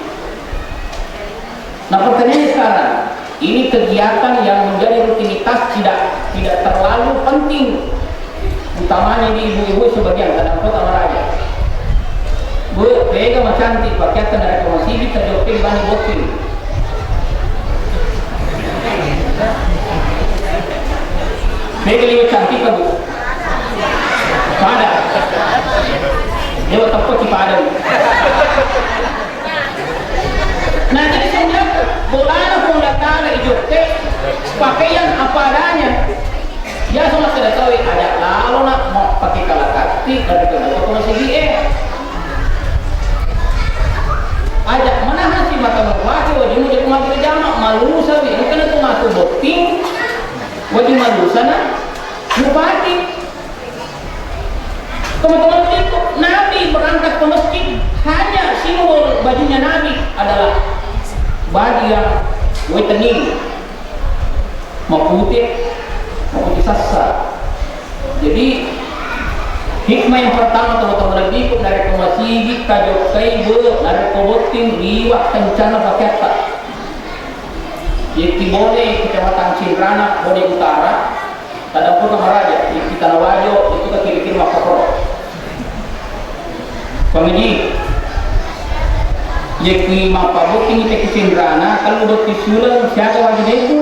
Nah, pertanyaannya sekarang, ini kegiatan yang menjadi rutinitas tidak, tidak terlalu penting, utamanya di ibu-ibu sebagian, kadang kota meraja. Bu, tega macantik, pakai narekko masigi, terjopin bani botting. Mega liwat cantik, Bu. Pada. Dewa teppa ki padang. Nah, jadi sehingga bolana Puang Allah Ta'ala ijokke pakaian apa adanya. Biasa makkeda tauwe, aja lalo nak mau pakai kalakatti dari ke masigi e. Aja menahan si mata mupake wajib mujak mati jama malusa wi, engkana tu matu botting wajib malusa na mupake. Teman-teman itu, Nabi berangkat ke masjid, hanya simbol bajunya Nabi adalah baju yang wetengin, mapute, mapute sassa. Jadi, hikmah yang pertama, teman-teman, Nabi ku narekko masigi kajokkai be, narekko botting liwa kencana pakeatta. Yekki Bone, Kecamatan Cinrana, Bone Utara, Tadampuka maraja, iyaki Tanawajo, itu ka kiri-kiri mappakoro. Pamiji, iyaki mappabotting ite ki Cinrana, tellu botting suleng, siaga wagi deku.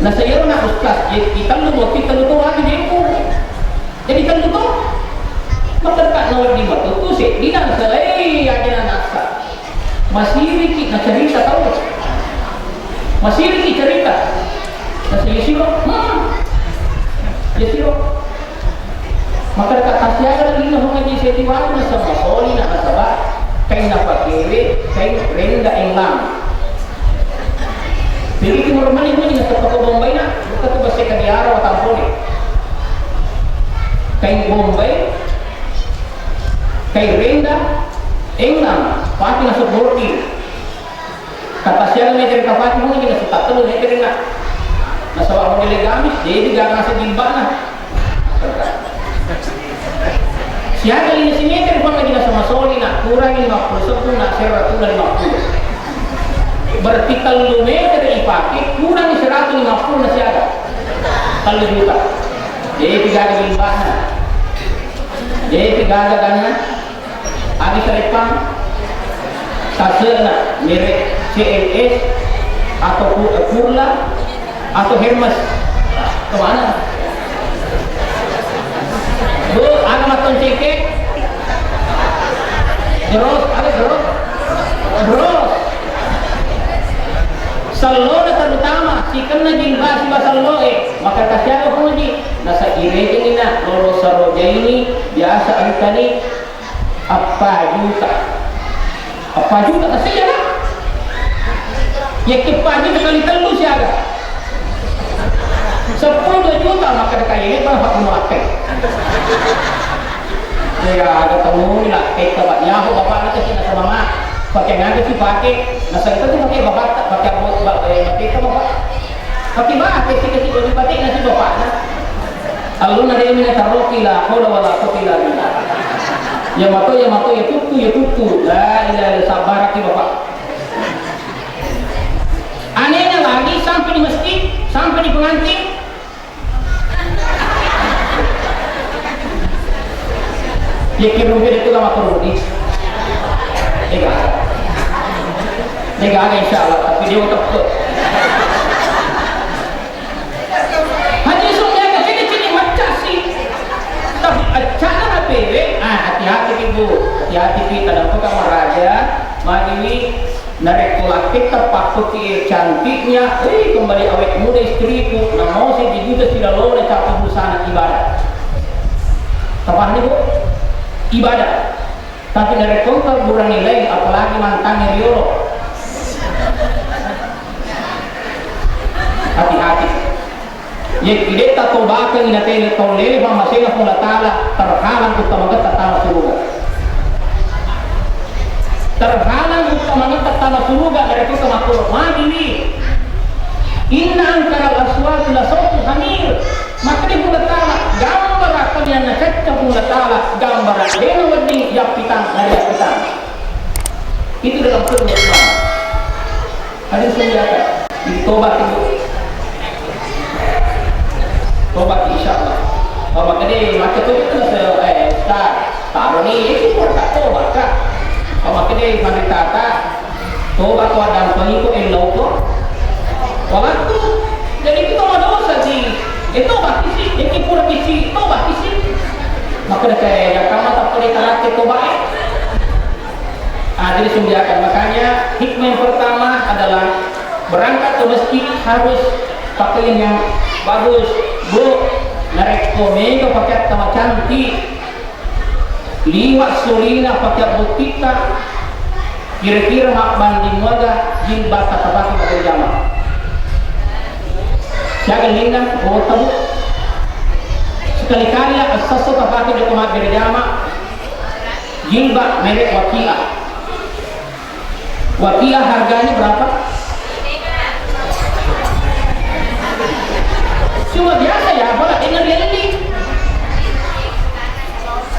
Nasayero na ustaz, iyaki tellu botting tellu to wagi deku. Jadi tellu to, materka na wedding matu, tu seddi na selai aja na nasa. Masiriki nacarita tau. Masiriki cerita. Nasi Yosiro, hmm. Yosiro. Maka dekat tasiaga lagi na hungaji setiwali nasaba soli na nasaba kain napakewe, kain renda englang. Jadi timur mani hungaji nasaba ko Bombay na, buka tu baseka diara watampone. Kain Bombay, kain renda, englang, pati nasaba bordir. Kata siaga meter kapati mungkin nasaba tellu meter na. Nasaba model gamis, jadi gak ngasih jilbabna. Siaga lima meter pun lagi nasaba soli na, kurangi lima puluh seppuh na, seratus lima puluh. Berarti tellu meter ipake, kurangi seratus lima puluh na siaga. Tellu juta. Jadi tiga jilbabna. Jadi tiga gana. Agi sareppang, tase'na merek C L S atau Pu-, Purla atau Hermes. Kemana? Bu, ada maton cekek? Jeros, ada jeros? Jeros. Sellona terutama, sikenna jilbab siba selloe, maka kasiaga puji. Nasa irejengi na lolo saroja ini biasa engkani Eppa juta. Eppa juta kasi ya, Kak? Yekke eppa juta kali tellu siaga. Seppulo dua juta, maka dekat ini, Bang, Pak, mau apa? Ya, ada tamu ni lah, kita, Pak. Ya, aku bapak nak kasih nak sama mak. Pakai ngaga sih pakai. Nah, saya itu pakai bapak, pakai apa, Pak, eh, pakai itu, Bapak. Pakai batik, kita sih baju batik nasi bapak. Nah. Alluna de mina taroki la haula wala quwwata illa billah. Ya mato, ya mato, ya tuttu, ya tuttu. La ilaha illa, sabbaraki Bapak. Anehnya lagi, sampai di masjid, sampai di pengantin. Ya kirim ke itu lama turun. Ega. Ega, insya Allah, tapi dia mau tepuk. Hadisu niaga cini-cini maccasi. Tapi accana napewe, ah, hati-hati ki, Bu. Hati-hati ki, tadampaka maraja, madiwi, narekko lakketta pakkoki cantiknya, eh, kembali awet muda istriku, namo sejuta silalona capu busana ibadah. Tapahani, Bu? Ibadah. Tapi narekko engka burane laing, apalagi mantangnge riolo. Hati-hati. Yekki de' tatobakengngi natele tau lele pammasena Puang Allah Ta'ala, terhalang uttamangetta tama suruga. Terhalang uttamangetta tama suruga narekko engka makkoro, magi wi. Inna ankaral aswati la sautul hamir. Makkeda Puang Allah Ta'ala, gambara kaminang nacacca Puang Allah Ta'ala, gambara de' nawedding yappitang, nariyappitang. Itu dalam kedua iman. Ada senjata. Jadi tobat itu. Tobat insya Allah. Tobat gede, macam tu kita se-, eh, Ustaz. Taruh ni, itu pun tak tobat, Kak. Tobat gede, mari tata. Toba ko addampengiko, ellau ko. Walattu. Jadi, itu madosa si. Eh, toba kisi. Eh, ki pura kisi. Toba kisi. Maka ada kayak ya kamu tak boleh terlatih coba eh. Ah, jadi sumbiakan. Makanya hikmah yang pertama adalah berangkat ke masjid harus pakaian yang bagus. Bu, narekko mega pakai tama cantik, liwat solina pakai bottitta, kira-kira mabbanding waga jilbab tapake mabbere jama. Siaga linna, bota bu. Sekali-kali ya, assasso tapake joko mabbere jama, jilbab merek Wakiah. Wakiah harganya berapa? Cuma biasa ya, apa lagi ngelili.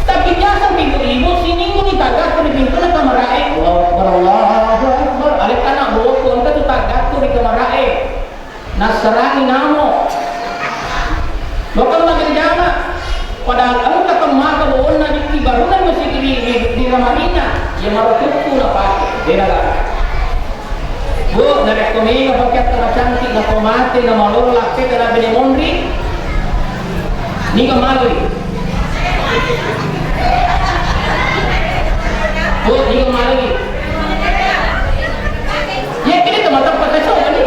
Tapi biasa ibu-ibu, siminggu ni tagakku di pintu na kamarae. Allahu Akbar, Allahu Akbar. Alek anak buahku, engka tu tagakku di kamarae. Nasserani namo. Lokal mabbere jama. Padahal engka temmaka boonna bikki baruna masigi di, di, di ramarina. Ya marotukku na pake. Beda lah. Bu, narekko mega pakeatta macantik, na tomate, na malolo, lakketa, na bene monri, niga maloi? Bu, niga maloi? Ya, kita teman-teman pakai coba nih.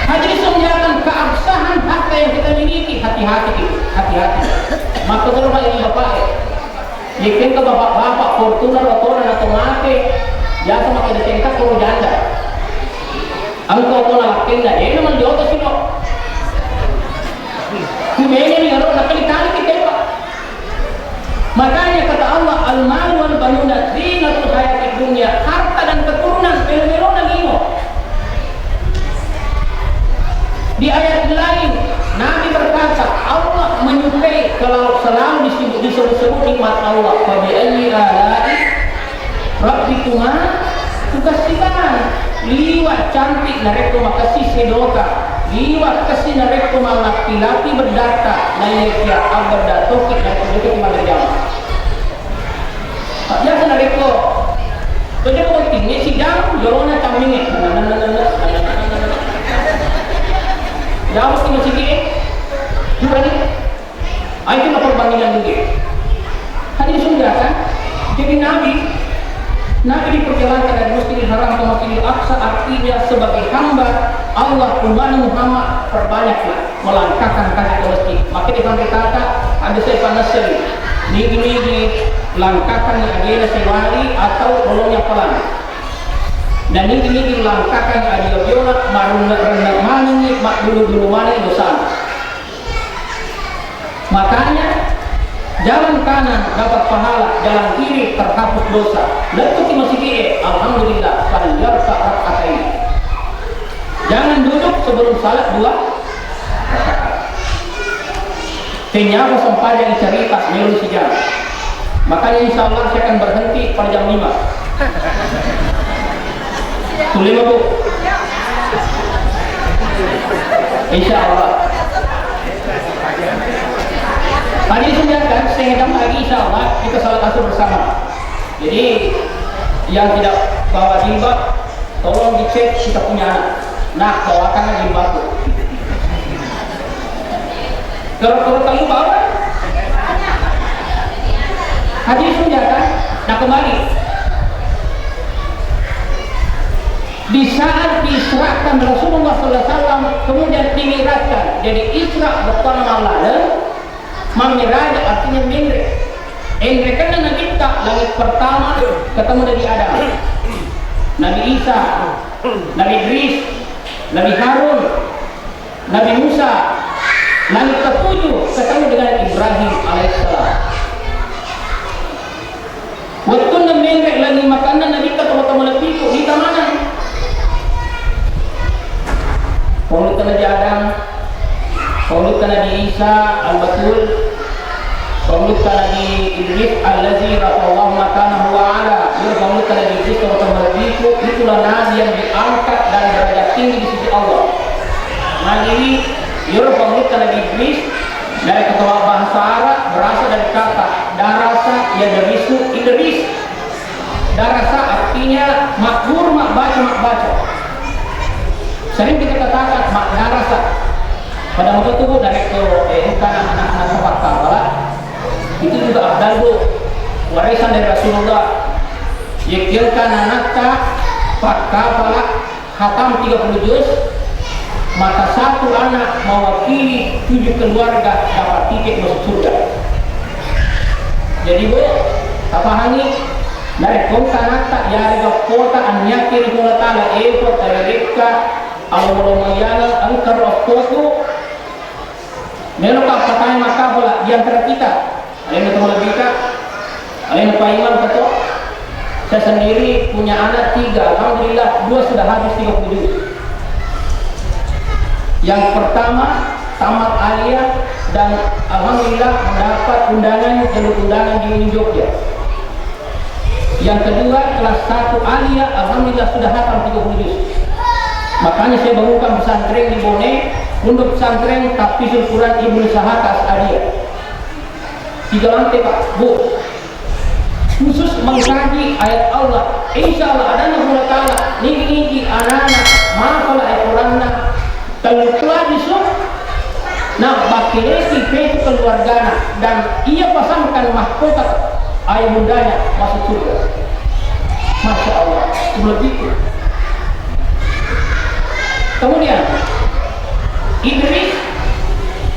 Hadirin yang muliakan, keabsahan harta yang kita miliki, hati-hati, hati-hati. Maka kalau ini bapak, Yekkengka bapak-bapak, Fortuner, otona na tomate, biasa makkeda cengka ko janda. Engka otona lakkenna, dena manjoto sino. Kumene ni ero nakali-kali kita, Pak. Makanya kata Allah, "Al-mal wal banuna zinatul hayatid dunya." Harta dan keturunan melo-melona lino. Di ayat lain, Nabi berkata, Allah menyukai kalau selalu disebut, disebut-sebut nikmat Allah. "Fa bi ayyi ala'i rabbikuma tukadziban?" Liwat cantik narekko makessing sedoka, liwat kessing narekko malappi-lappi beddata, naiyakia abbeddatoki narekko jokaki mabbere jama. Biasa narekko tojoko bottingnge sidang jolona cammingnge. Jawab si masigi e. Dua ni. Ah, itu perbandingan dulu. Hadirin yang muliakan. Jadi Nabi, Nabi diperjalankan dari Masjidil Haram ke Masjidil Aqsa, artinya sebagai hamba Allah, umat Muhammad, perbanyaklah melangkahkan kaki ke masjid. Maka di pantai kata, ada saya panas sekali. Nigi-nigi langkahkan agena sewali atau tolongnya pelan. Dan nigi-nigi langkahkan adio-diola, marunna-renna manengi, makdulu-dulu manengi dosa. Makanya, jalan kanan dapat pahala, jalan kiri terhapus dosa. Lettuki masigi e, alhamdulillah, falyarka' rak'ataini. Jangan duduk sebelum salat dua rakaat. Kenyapa sempajang cerita melu sijam. Makanya insya Allah saya akan berhenti pada jam lima. Pukul lima, Bu. Insya Allah. Tadi sudah kan, setengah jam lagi insya Allah kita salat asar bersama. Jadi yang tidak bawa jilbab, tolong dicek kita punya anak. Nah, bawakan jilbab tuh. Kalau kalau kamu bawa, hadirin yang muliakan. Nah, kembali. Di saat diisrakan Rasulullah sallallahu alaihi wasallam, kemudian dimi'rajkan, jadi Isra bersama Allah, mammi'raj artinya menre. Enrekenna Nabitta, langit pertama ketemu Nabi Adam, Nabi Isa, Nabi Idris, Nabi Harun, Nabi Musa, langit ketujuh ketemu dengan Ibrahim alaihissalam. Wettunna menre lagi makanna Nabitta, tomatoa malebbiku, nita maneng. Pangulutta Nabi Adam, pangulutta Nabi Isa, Al-Batul, pangulutta Nabi Idris, allazi rafa'allahu makanahu wa ala. Iyaro pangulutta Nabi Idris, tomatoa malebbiku, itulah nabi yang diangkat dan derajat tinggi di sisi Allah. Magi iyaro pangulutta Nabi Idris, dari kata bahasa Arab, berasal dari kata darasa, yadrisu, idris. Darasa artinya makguru, mabbaca, mabbaca. Sering kita katakan makdarasa. Pada waktu itu dari ke, eh, bukan anak-anak sepak kabala, Itu juga afdal, Bu. Warisan dari Rasulullah. Yakkengka nanatta pakkapala hatam tiga puluh juz, maka satu anak mewakili tujuh keluarga dapat tiket masuk surga. Jadi, Bu, tapahangi, narekko engka anatta yarega kota anniakke ri Puang Allah Taala, epo tarekka alo-olo mayana engka ro appoku, meloka patai makkapala di antara kita. Alena to malebbika, alena Pak Imam ketua. Saya sendiri punya anak tiga, alhamdulillah dua sudah habis tiga puluh juz. Yang pertama tamat aliyah dan alhamdulillah mendapat undangan, jalur undangan di Jogja. Yang kedua kelas satu aliyah, alhamdulillah sudah hatam tiga puluh juz. Makanya saya bangunkan pesantren di Bone, Pondok Pesantren Tahfizul Quran Ibnu Sahaka As'adiyah. Tiga lantai, Pak, Bu. Khusus mengkaji ayat Allah. Insya Allah, adanna Puang Allah Taala, nigi-nigi anana mapala Al-Quranna, tellu kelas isu, na bakkelesi petu keluargana, dan ia pasangkan mahkota ayah bundanya masuk surga. Masya Allah, itu lebih. Kemudian, Idris,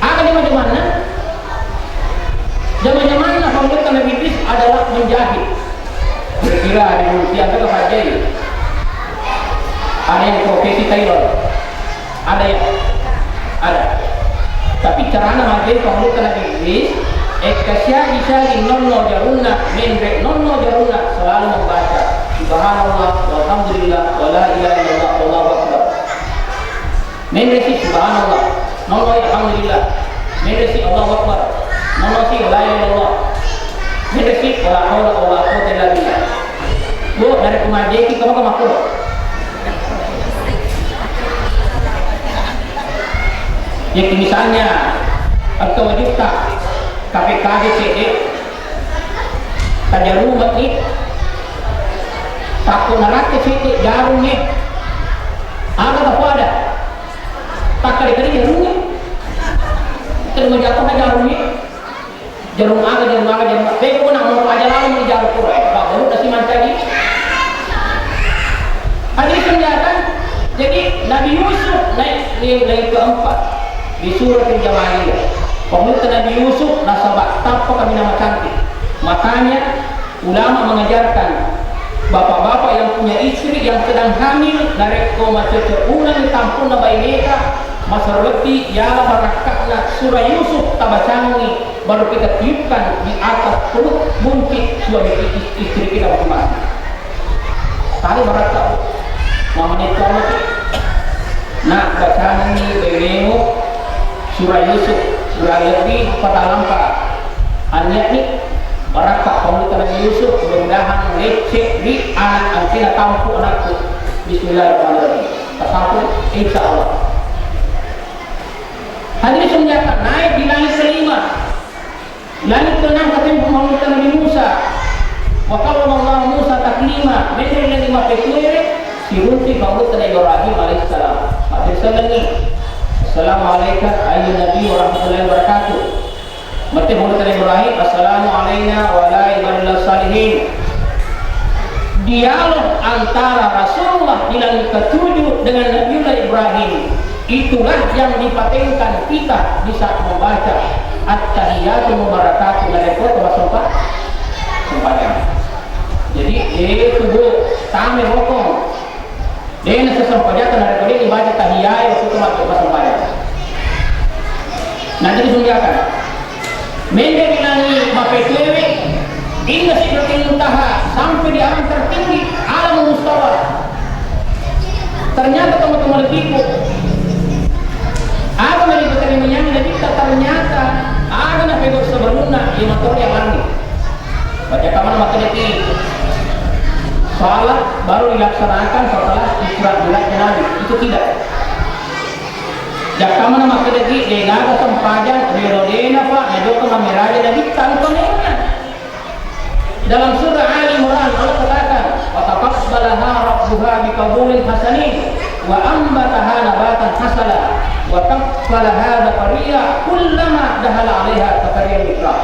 aga jama-jamanna? Jama-jamanna pangulutta Nabi Idris adalah menjahit. Kira-kira di Indonesia ada apa aja ini? Ada yang profesi tailor? Ada ya? Ada. Tapi carana majjahit pangulutta Nabi Idris, ekka siagi-siagi nonno jarunna, menre nonno jarunna, selalu membaca, "Subhanallah, walhamdulillah, wala ilaha illallah, wallahu akbar." Menresi subhanallah, nonno alhamdulillah. Menresi Allahu Akbar, nonno si la ilaha illallah. Menresi wala haula wala quwwata illa billah. Bu, dari kumajeki kamu ke makro. Jadi misalnya, atau wajib tak, K P K D C D, Tajarume'ni, takko narakke sedde jarungnge. Aga tapoada? Takkale-kale jarungnge. Terima jatuh jarungnge. Jarung aga, jarung aga, jarung aga. Bego na mau aja lalu di jarung pura. Pak, baru kasih mancaji. Hadis senjata. Jadi Nabi Yusuf naik di langit keempat di surat Jamaliyah. Pemuka Nabi Yusuf nasabak tappa kami nama cantik. Makanya Ulama mengajarkan, bapak-bapak yang punya istri yang sedang hamil, narekko macocok uleng tampunna baineta, masaroetti yala barakka'na surah Yusuf tabacangi, baru kita tiupkan di atas perut buncit suami is-, istri kita masing-masing. Tadi barakka, mamane tuanna. Nak, bacangi bainemu surah Yusuf, kurang lebih patalampa. Annia'ni barakka pammuta Nabi Yusuf, mudah-mudahan lecce ri anak angkena tampu anakku. Bismillahirrahmanirrahim. Tasappu, insya Allah. Hadirin yang naik di langit kelima. Langit keenam katempo pammuta Nabi Musa. Wa kallama Allah Musa taklima. Menre lagi mapetue sirunti pammuta Nabi Ibrahim alaihissalam. Mabbiasangengngi. Assalamualaikum ayyuhan nabi warahmatullahi wabarakatuh. Mate pammuta Nabi Ibrahim, "Assalamu alaina wa ala ibadillah salihin." Dialog antara Rasulullah di langit ketujuh dengan Nabiullah Ibrahim, itulah yang dipatenkan kita di saat membaca At-tahiyatu mubarakatuh, narekko to masempa-, sempajang. Jadi, eh, tubuh, tame rokong. Dena sesempajang narekko de' dibaca tahiyae waktu itu masuk sempajang. Nah, jadi sunjakan. Mende bilangi mapetue, inna sidratil muntaha, sampai di alam tertinggi, alam mustawa. Ternyata teman-teman lebihku, apa yang diterima yang Nabi, ternyata ada na pegawai sebelumnya, lima tahun yang lalu. Baca kamar maka jadi salat baru dilaksanakan setelah Isra Mi'raj Nabi. Itu tidak. Jakkamana makkedaki, degaga sempajang ri rodena, Pak, najoka mammiraja Nabitta, engka memang. Dalam surah Ali Imran, Allah katakan, "Wa taqabbalaha rabbuha biqabulin hasanin, wa ambataha nabatan hasana, wa kaffalaha Zakaria, kullama dakhala alaiha Zakaria mihrab."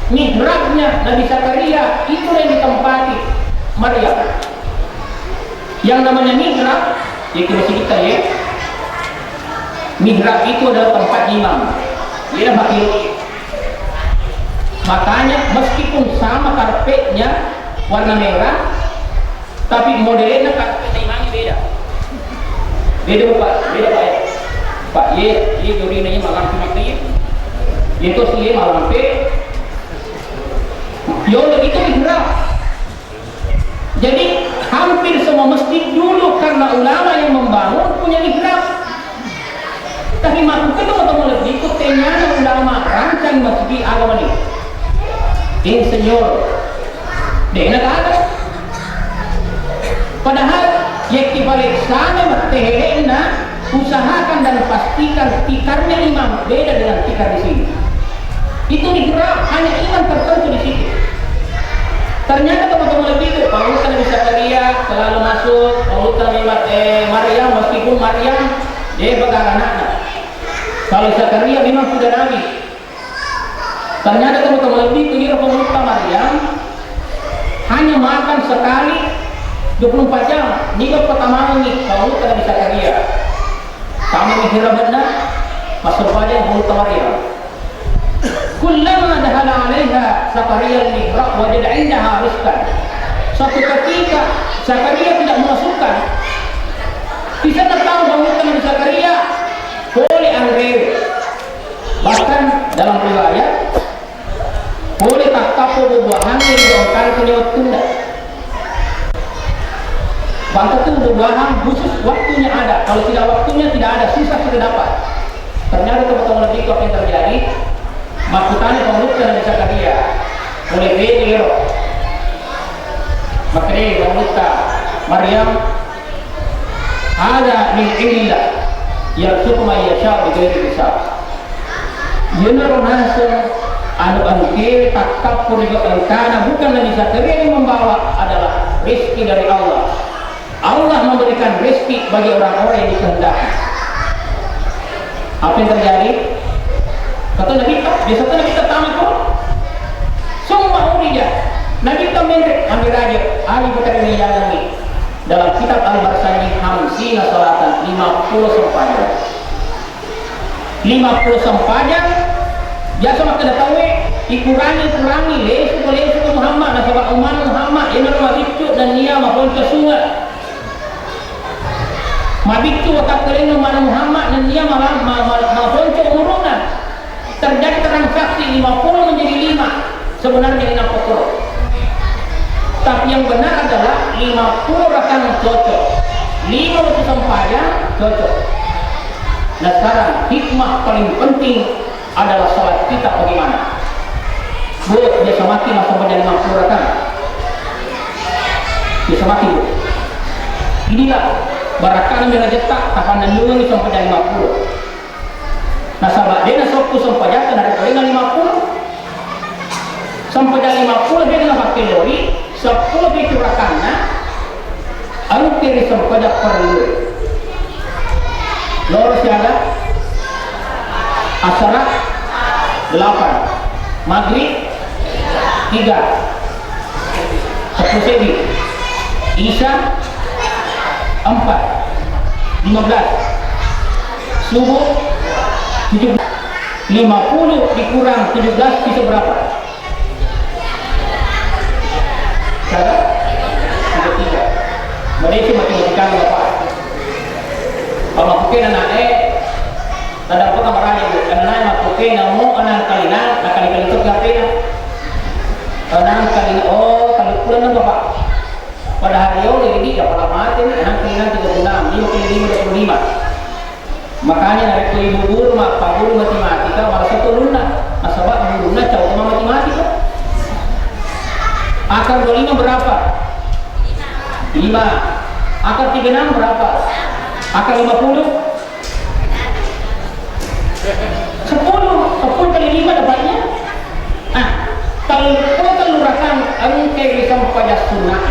Mihrabnya Nabi Zakaria itu yang ditempati Maryam. Yang namanya mihrab, ya kita cerita ya. Mihrab itu adalah tempat imam. Dia pakai. Makanya meskipun sama karpetnya warna merah, tapi modelnya karpet imamnya beda. Beda, Pak, beda, Pak, ya. Pak, ye, ye, jorina ye malampe mati. Ye, to si ye malampe. Yo, itu mihrab. Jadi, hampir semua masjid dulu karena ulama yang membangun punya mihrab. Tapi makkuttu tau-tau lebbi ku tenyana ulama rancang masjid agama ni. Insinyur. Dena kata. Padahal, yekki balik sana mattehe'na, usahakan dan pastikan tikarnya imam beda dengan tikar di sini. Itu mihrab hanya imam tertentu di situ. Ternyata teman-teman lebih itu, Paulus Nabi Zakaria selalu masuk, Paulus Nabi Ma- eh, Maryam, meskipun Maryam dia pegang anaknya. Kalau Zakaria memang sudah nabi. Ternyata teman-teman lebih itu, dia Paulus Maryam hanya makan sekali dua puluh empat jam. Ini pertama ini Paulus Nabi Zakaria. Kami mikir benar, masuk pada Paulus Maryam. Kullama dakhala 'alaiha Zakaria al-mihrab wajada 'indaha rizqan. Suatu ketika Zakaria tidak memasukkan. Di sana tahu bahwa Nabi Zakaria boleh anrewe. Bahkan dalam riwayat, boleh takkappo buah-buahan yang diongkang ke waktunya. Bangka tu buah-buahan khusus waktunya ada. Kalau tidak waktunya tidak ada, susah kita dapat. Ternyata teman-teman lebih itu apa yang terjadi? Makkutana Paulus Nabi Zakaria. Mulai beda ero. Makanya Paulus Maryam, "Hadza min indillah, yarzuqu man yasha bighairi hisab." Yenaro naseng anu engke takkappo ri engkana bukan Nabi Zakaria yang membawa, adalah rezeki dari Allah. Allah memberikan rezeki bagi orang-orang yang dikehendaki. Apa yang terjadi? Kata Nabi, biasa Nabi tamat kok. Semua urija. Nabi menre, ambil aja. Ali Bakar ini. Dalam kitab Al-Barzanji, hamsina salatan, lima puluh sempajang. Lima puluh sempajang, biasa makkeda tauwe, ikurangi, kurangi, lesu, lesu Muhammad, nasaba ummanna Muhammad, yenaro mabiccu nennia maponco sunge. Mabiccu watakkalenna ummanna Muhammad, nennia mala-, ma-, ma-, maponco umuruna. Terjadi transaksi lima puluh menjadi lima. Sebenarnya ini apa tuh? Tapi yang benar adalah lima puluh rakang cocok. Lima waktu sempajang cocok. Nah, sekarang hikmah paling penting adalah salat kita bagaimana? Bu, biasa mati masa sempajang lima puluh rakang. Biasa mati, Bu. Inilah barakana merajatta, kapan nandungi sempajang lima puluh. Nasaba de nasokku sempajang narekko lima puluh. Sempajang lima puluh de napakkelori, seppulo pitu rakanna, engke ri sempajang perlu. Loro siaga, asara, delapan, maghrib, tiga. Sepuluh seddi. Isya, empat. Lima belas. Subuh, tujuh belas. Lima puluh dikurang tujuh belas bisa berapa? Cara? Tiga tiga. Malaysia matematika Bapak. Kalau mungkin anak eh Tadampaka maraja, Bu. Anana makkukena mo, anang kalina, nakali-kali to gappena. Anang kalina, oh, tellu puleng na, Bapak. Padahal yolo idi, ya pala mate ni, anang kalina tiga puluh enam, lima kali lima dua puluh lima. Makanya narekko ibu guru mappaguru matematika, marasa to ulunna. Nasaba gurunna cau to matematika. Akar dua lima berapa? Lima. Akar tiga enam berapa? Akar lima puluh? Sepuluh, sepuluh kali lima dapatnya? Ah, tellu puluh tellu rakang engkai ri sempajang sunnah.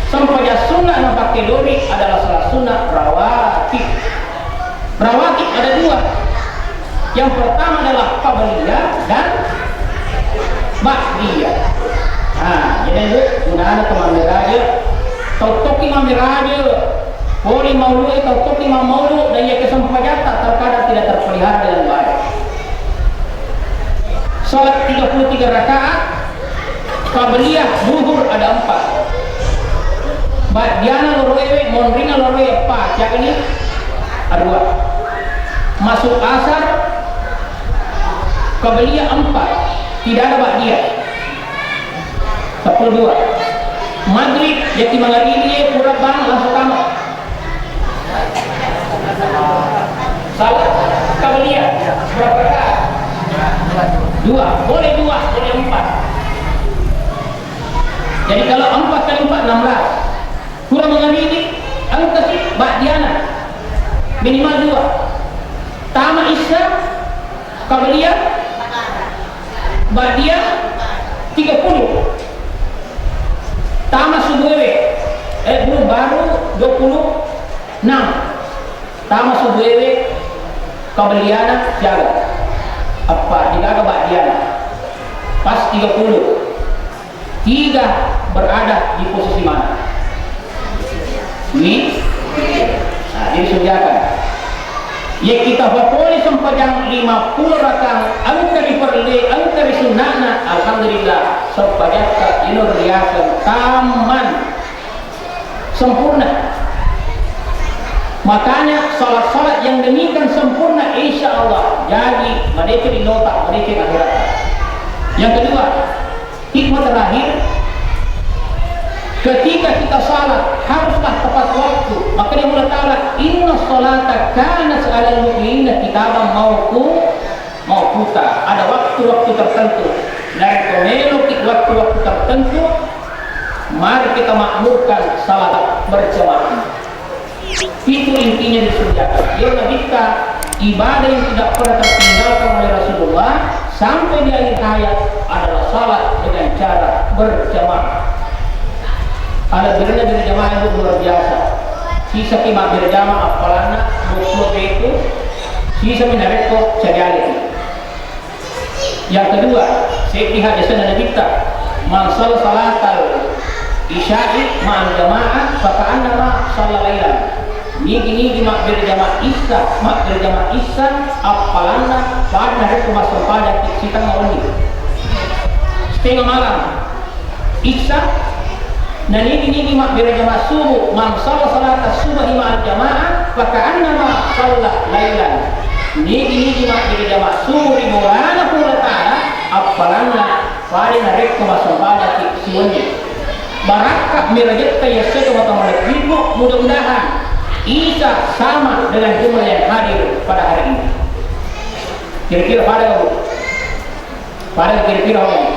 Sempajang sunnah napakkedori adalah salat sunnah rawatib. Rawatib ada dua. Yang pertama adalah qabliyah dan Ba'diyah. Nah, jadi itu gunana tu mammeraja. Tau tokki mammeraja. Poli maulu, tau tokki mammaulu, dan iya kesempajatta terkadang tidak terpelihara dengan baik. Salat tiga puluh tiga rakaat, qabliyah duhur ada empat. Ba'diyana loroewe, monrina loroe eppa, siaga ni? Arua. Masuk asar, qabliyah empat, tidak ada ba'diyah. Sepuluh dua. Maghrib, jadi mangaribi, pura bang, langsung kamu. Salat qabliyah, berapa rakaat? Dua, boleh dua, boleh empat. Jadi kalau empat kali empat, enam belas. Pura mangaribi, engka si ba'diyana. Minimal dua. Tama isya, qabliyah, ba'diyah, tiga puluh. Tama subuh ewe, eh, belum, baru dua puluh enam. Tama subuh ewe, qabliyana siaga? Eppa, degaga ba'diyana. Pas tiga puluh. Tiga berada di posisi mana? Ini. Nah, jadi sediakan. Ya, kita papole sempajang lima puluh rakaat, engka ri farille, engka ri sunna'na, alhamdulillah, sempajatta ino riaseng tamman sempurna. Makanya salat-salat yang demikian sempurna, insya Allah, jadi madeceng ri linotta, madeceng akhirat. Yang kedua, hikmah terakhir, ketika kita salat haruslah tepat waktu. Maka dia Allah Ta'ala, "Inna salata kanat alal mu'minina kitaban mauqu-, mauquta." Ada waktu-waktu tertentu. Narekko meloki waktu-waktu tertentu, mari kita makmurkan salat berjamaah. Itu intinya di surga. Dia Nabitta, ibadah yang tidak pernah tertinggalkan oleh Rasulullah sampai di akhir hayat adalah salat dengan cara berjamaah. Ada berjamaah, berjamaah itu luar biasa. Sisa ki berjamaah apalana dua puluh itu, sisa minarekko cari alih. Yang kedua, seddi hadisna Nabitta, "Man shalla shalatal isya'i ma'al jama'ah, fa ka'annama shalla lailan." Nigi-nigi mabberjamaah isya, mabberjamaah isya, appalanna pada narekko massempajang sitengnga wenni. Setengah malam. Isya, na nigi-nigi mabberjamaah subuh, man shalla shalata subhi ma'al jama'ah, fa ka'annama shalla lailan. Nigi-nigi mabberjamaah subuh ri bolana Puang Allah Ta'ala, appalanna pada narekko massempajaki siwenni. Barakka mirajetta yasseto mata malebbiku, mudah-mudahan Isya sama dengan jumlah yang hadir pada hari ini. Kira-kira pada nggak, Bu? Pada kira-kira, oh.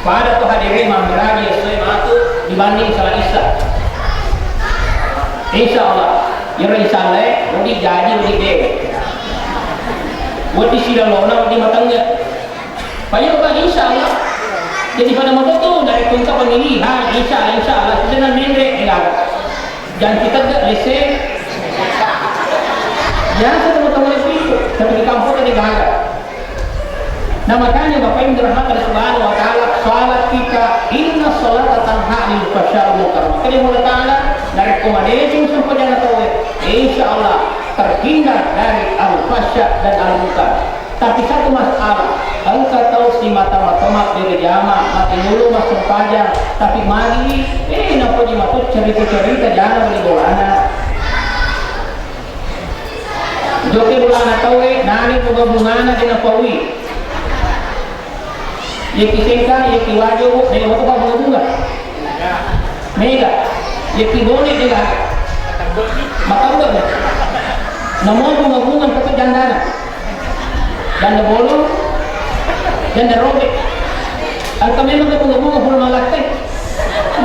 Pada tu hadere mammeraji essoe matu dibanding salat Isya. Insya Allah, yero insya Allah, eh, wedding jaji, wedding dewe. Wedding silalona, wedding matengge. Payah, Pak, insya Allah. Jadi pada moto tu dari punta pemilihan, insya Allah, insya Allah, sudah menre, eh, Jang kitegge lesse. Biasa teman-teman itu, tapi di kampung tadi gagal. Nah, makanya Bapak Ibu dirahmati Allah Subhanahu wa Ta'ala, salat kita, inna salata tanha 'anil fahsya'i wal munkar. Makanya Allah Ta'ala, narekko madeceng sempajang tauwe, insya Allah terhindar dari al-fahsya dan al-munkar. Tapi satu masalah, engka tau simata-mata mabberjama, mati dulu massempajang, tapi magi, eh, napoji matu cerita-cerita jana bali bolana. Jokke bolana tauwe, nani bunga-bungana de napaui. Yeki sengka, yeki wajo, de matu bunga-bunga. Mega, yeki bone de gaga. Matambah. Namo bunga-bunga kata jandana. Janda bolong, janda robek. Engka memang ke bunga-bunga pura malakkai.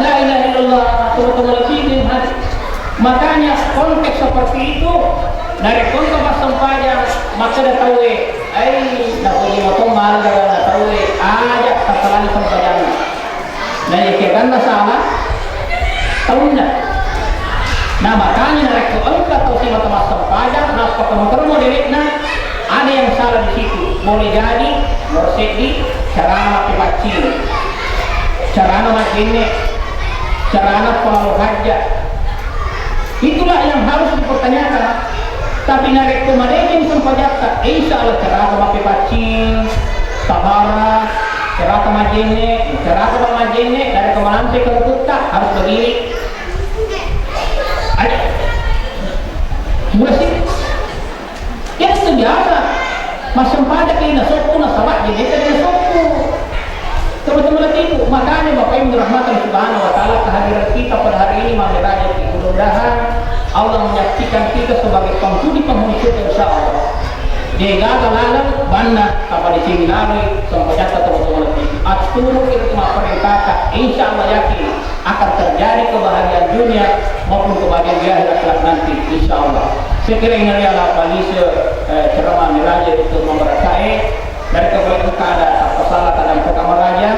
La ilaha illallah, tunggu-tunggu lagi ini hati. Makanya konteks seperti itu, dari konteks pas sempajang, maka ada tahu eh, ai, nak pergi motor malah gara-gara tahu eh, aja tak terlalu sempajang. Nah, iya, keganna salah taunna. Nah, makanya narekko engka tau simata massempajang, nappa kamutermo dewe'na, Ada yang salah di situ. Boleh jadi, nomor seddi, carana mappepaccing, carana majjenne, carana pelalu hajjat. Itulah yang harus dipertanyakan. Tapi narekko madeceng sempajatta, insya Allah carata mappepaccing, tahara, carata majjenne, carata majjenne, dari kemanante ke harus begini. Ayo. Mulai sih. Iya, itu biasa. Massempajang ki nasokku, nasaba jenneta nasokku. Teman-teman hatiku, makanya Bapak Ibu dirahmati Subhanahu wa Ta'ala, kehadiran kita pada hari ini mamerajaki. Mudah-mudahan Allah menyaksikan kita sebagai penghuni-penghuni surga, insya Allah. Degaga laleng banna, apa di sini lalui, sempajatta, teman-teman hatiku. Atturu kita cuma perintahkan, insya Allah yakin akan terjadi kebahagiaan dunia maupun kebahagiaan di akhirat kelak nanti, insya Allah. Sekiranya adalah palise, eh, ceramah miraja untuk memberkahi, dari kepada engka ada apa salah, ada engka meraja,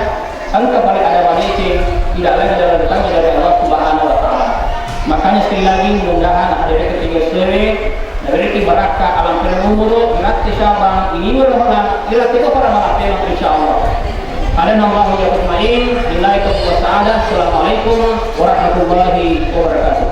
engka paling ada madeceng, tidak lagi dalam tanya dari Allah Subhanahu wa Ta'ala. Makanya sekali lagi, mudah-mudahan ada ketiga sewe, nabereki barakka alang pere umuru, iratti syabang, ini berhala, iratti kafara malapena, insya Allah. Adana Allahu ya ajmain, billahi taufiq wa sa'adah. Assalamualaikum warahmatullahi wabarakatuh.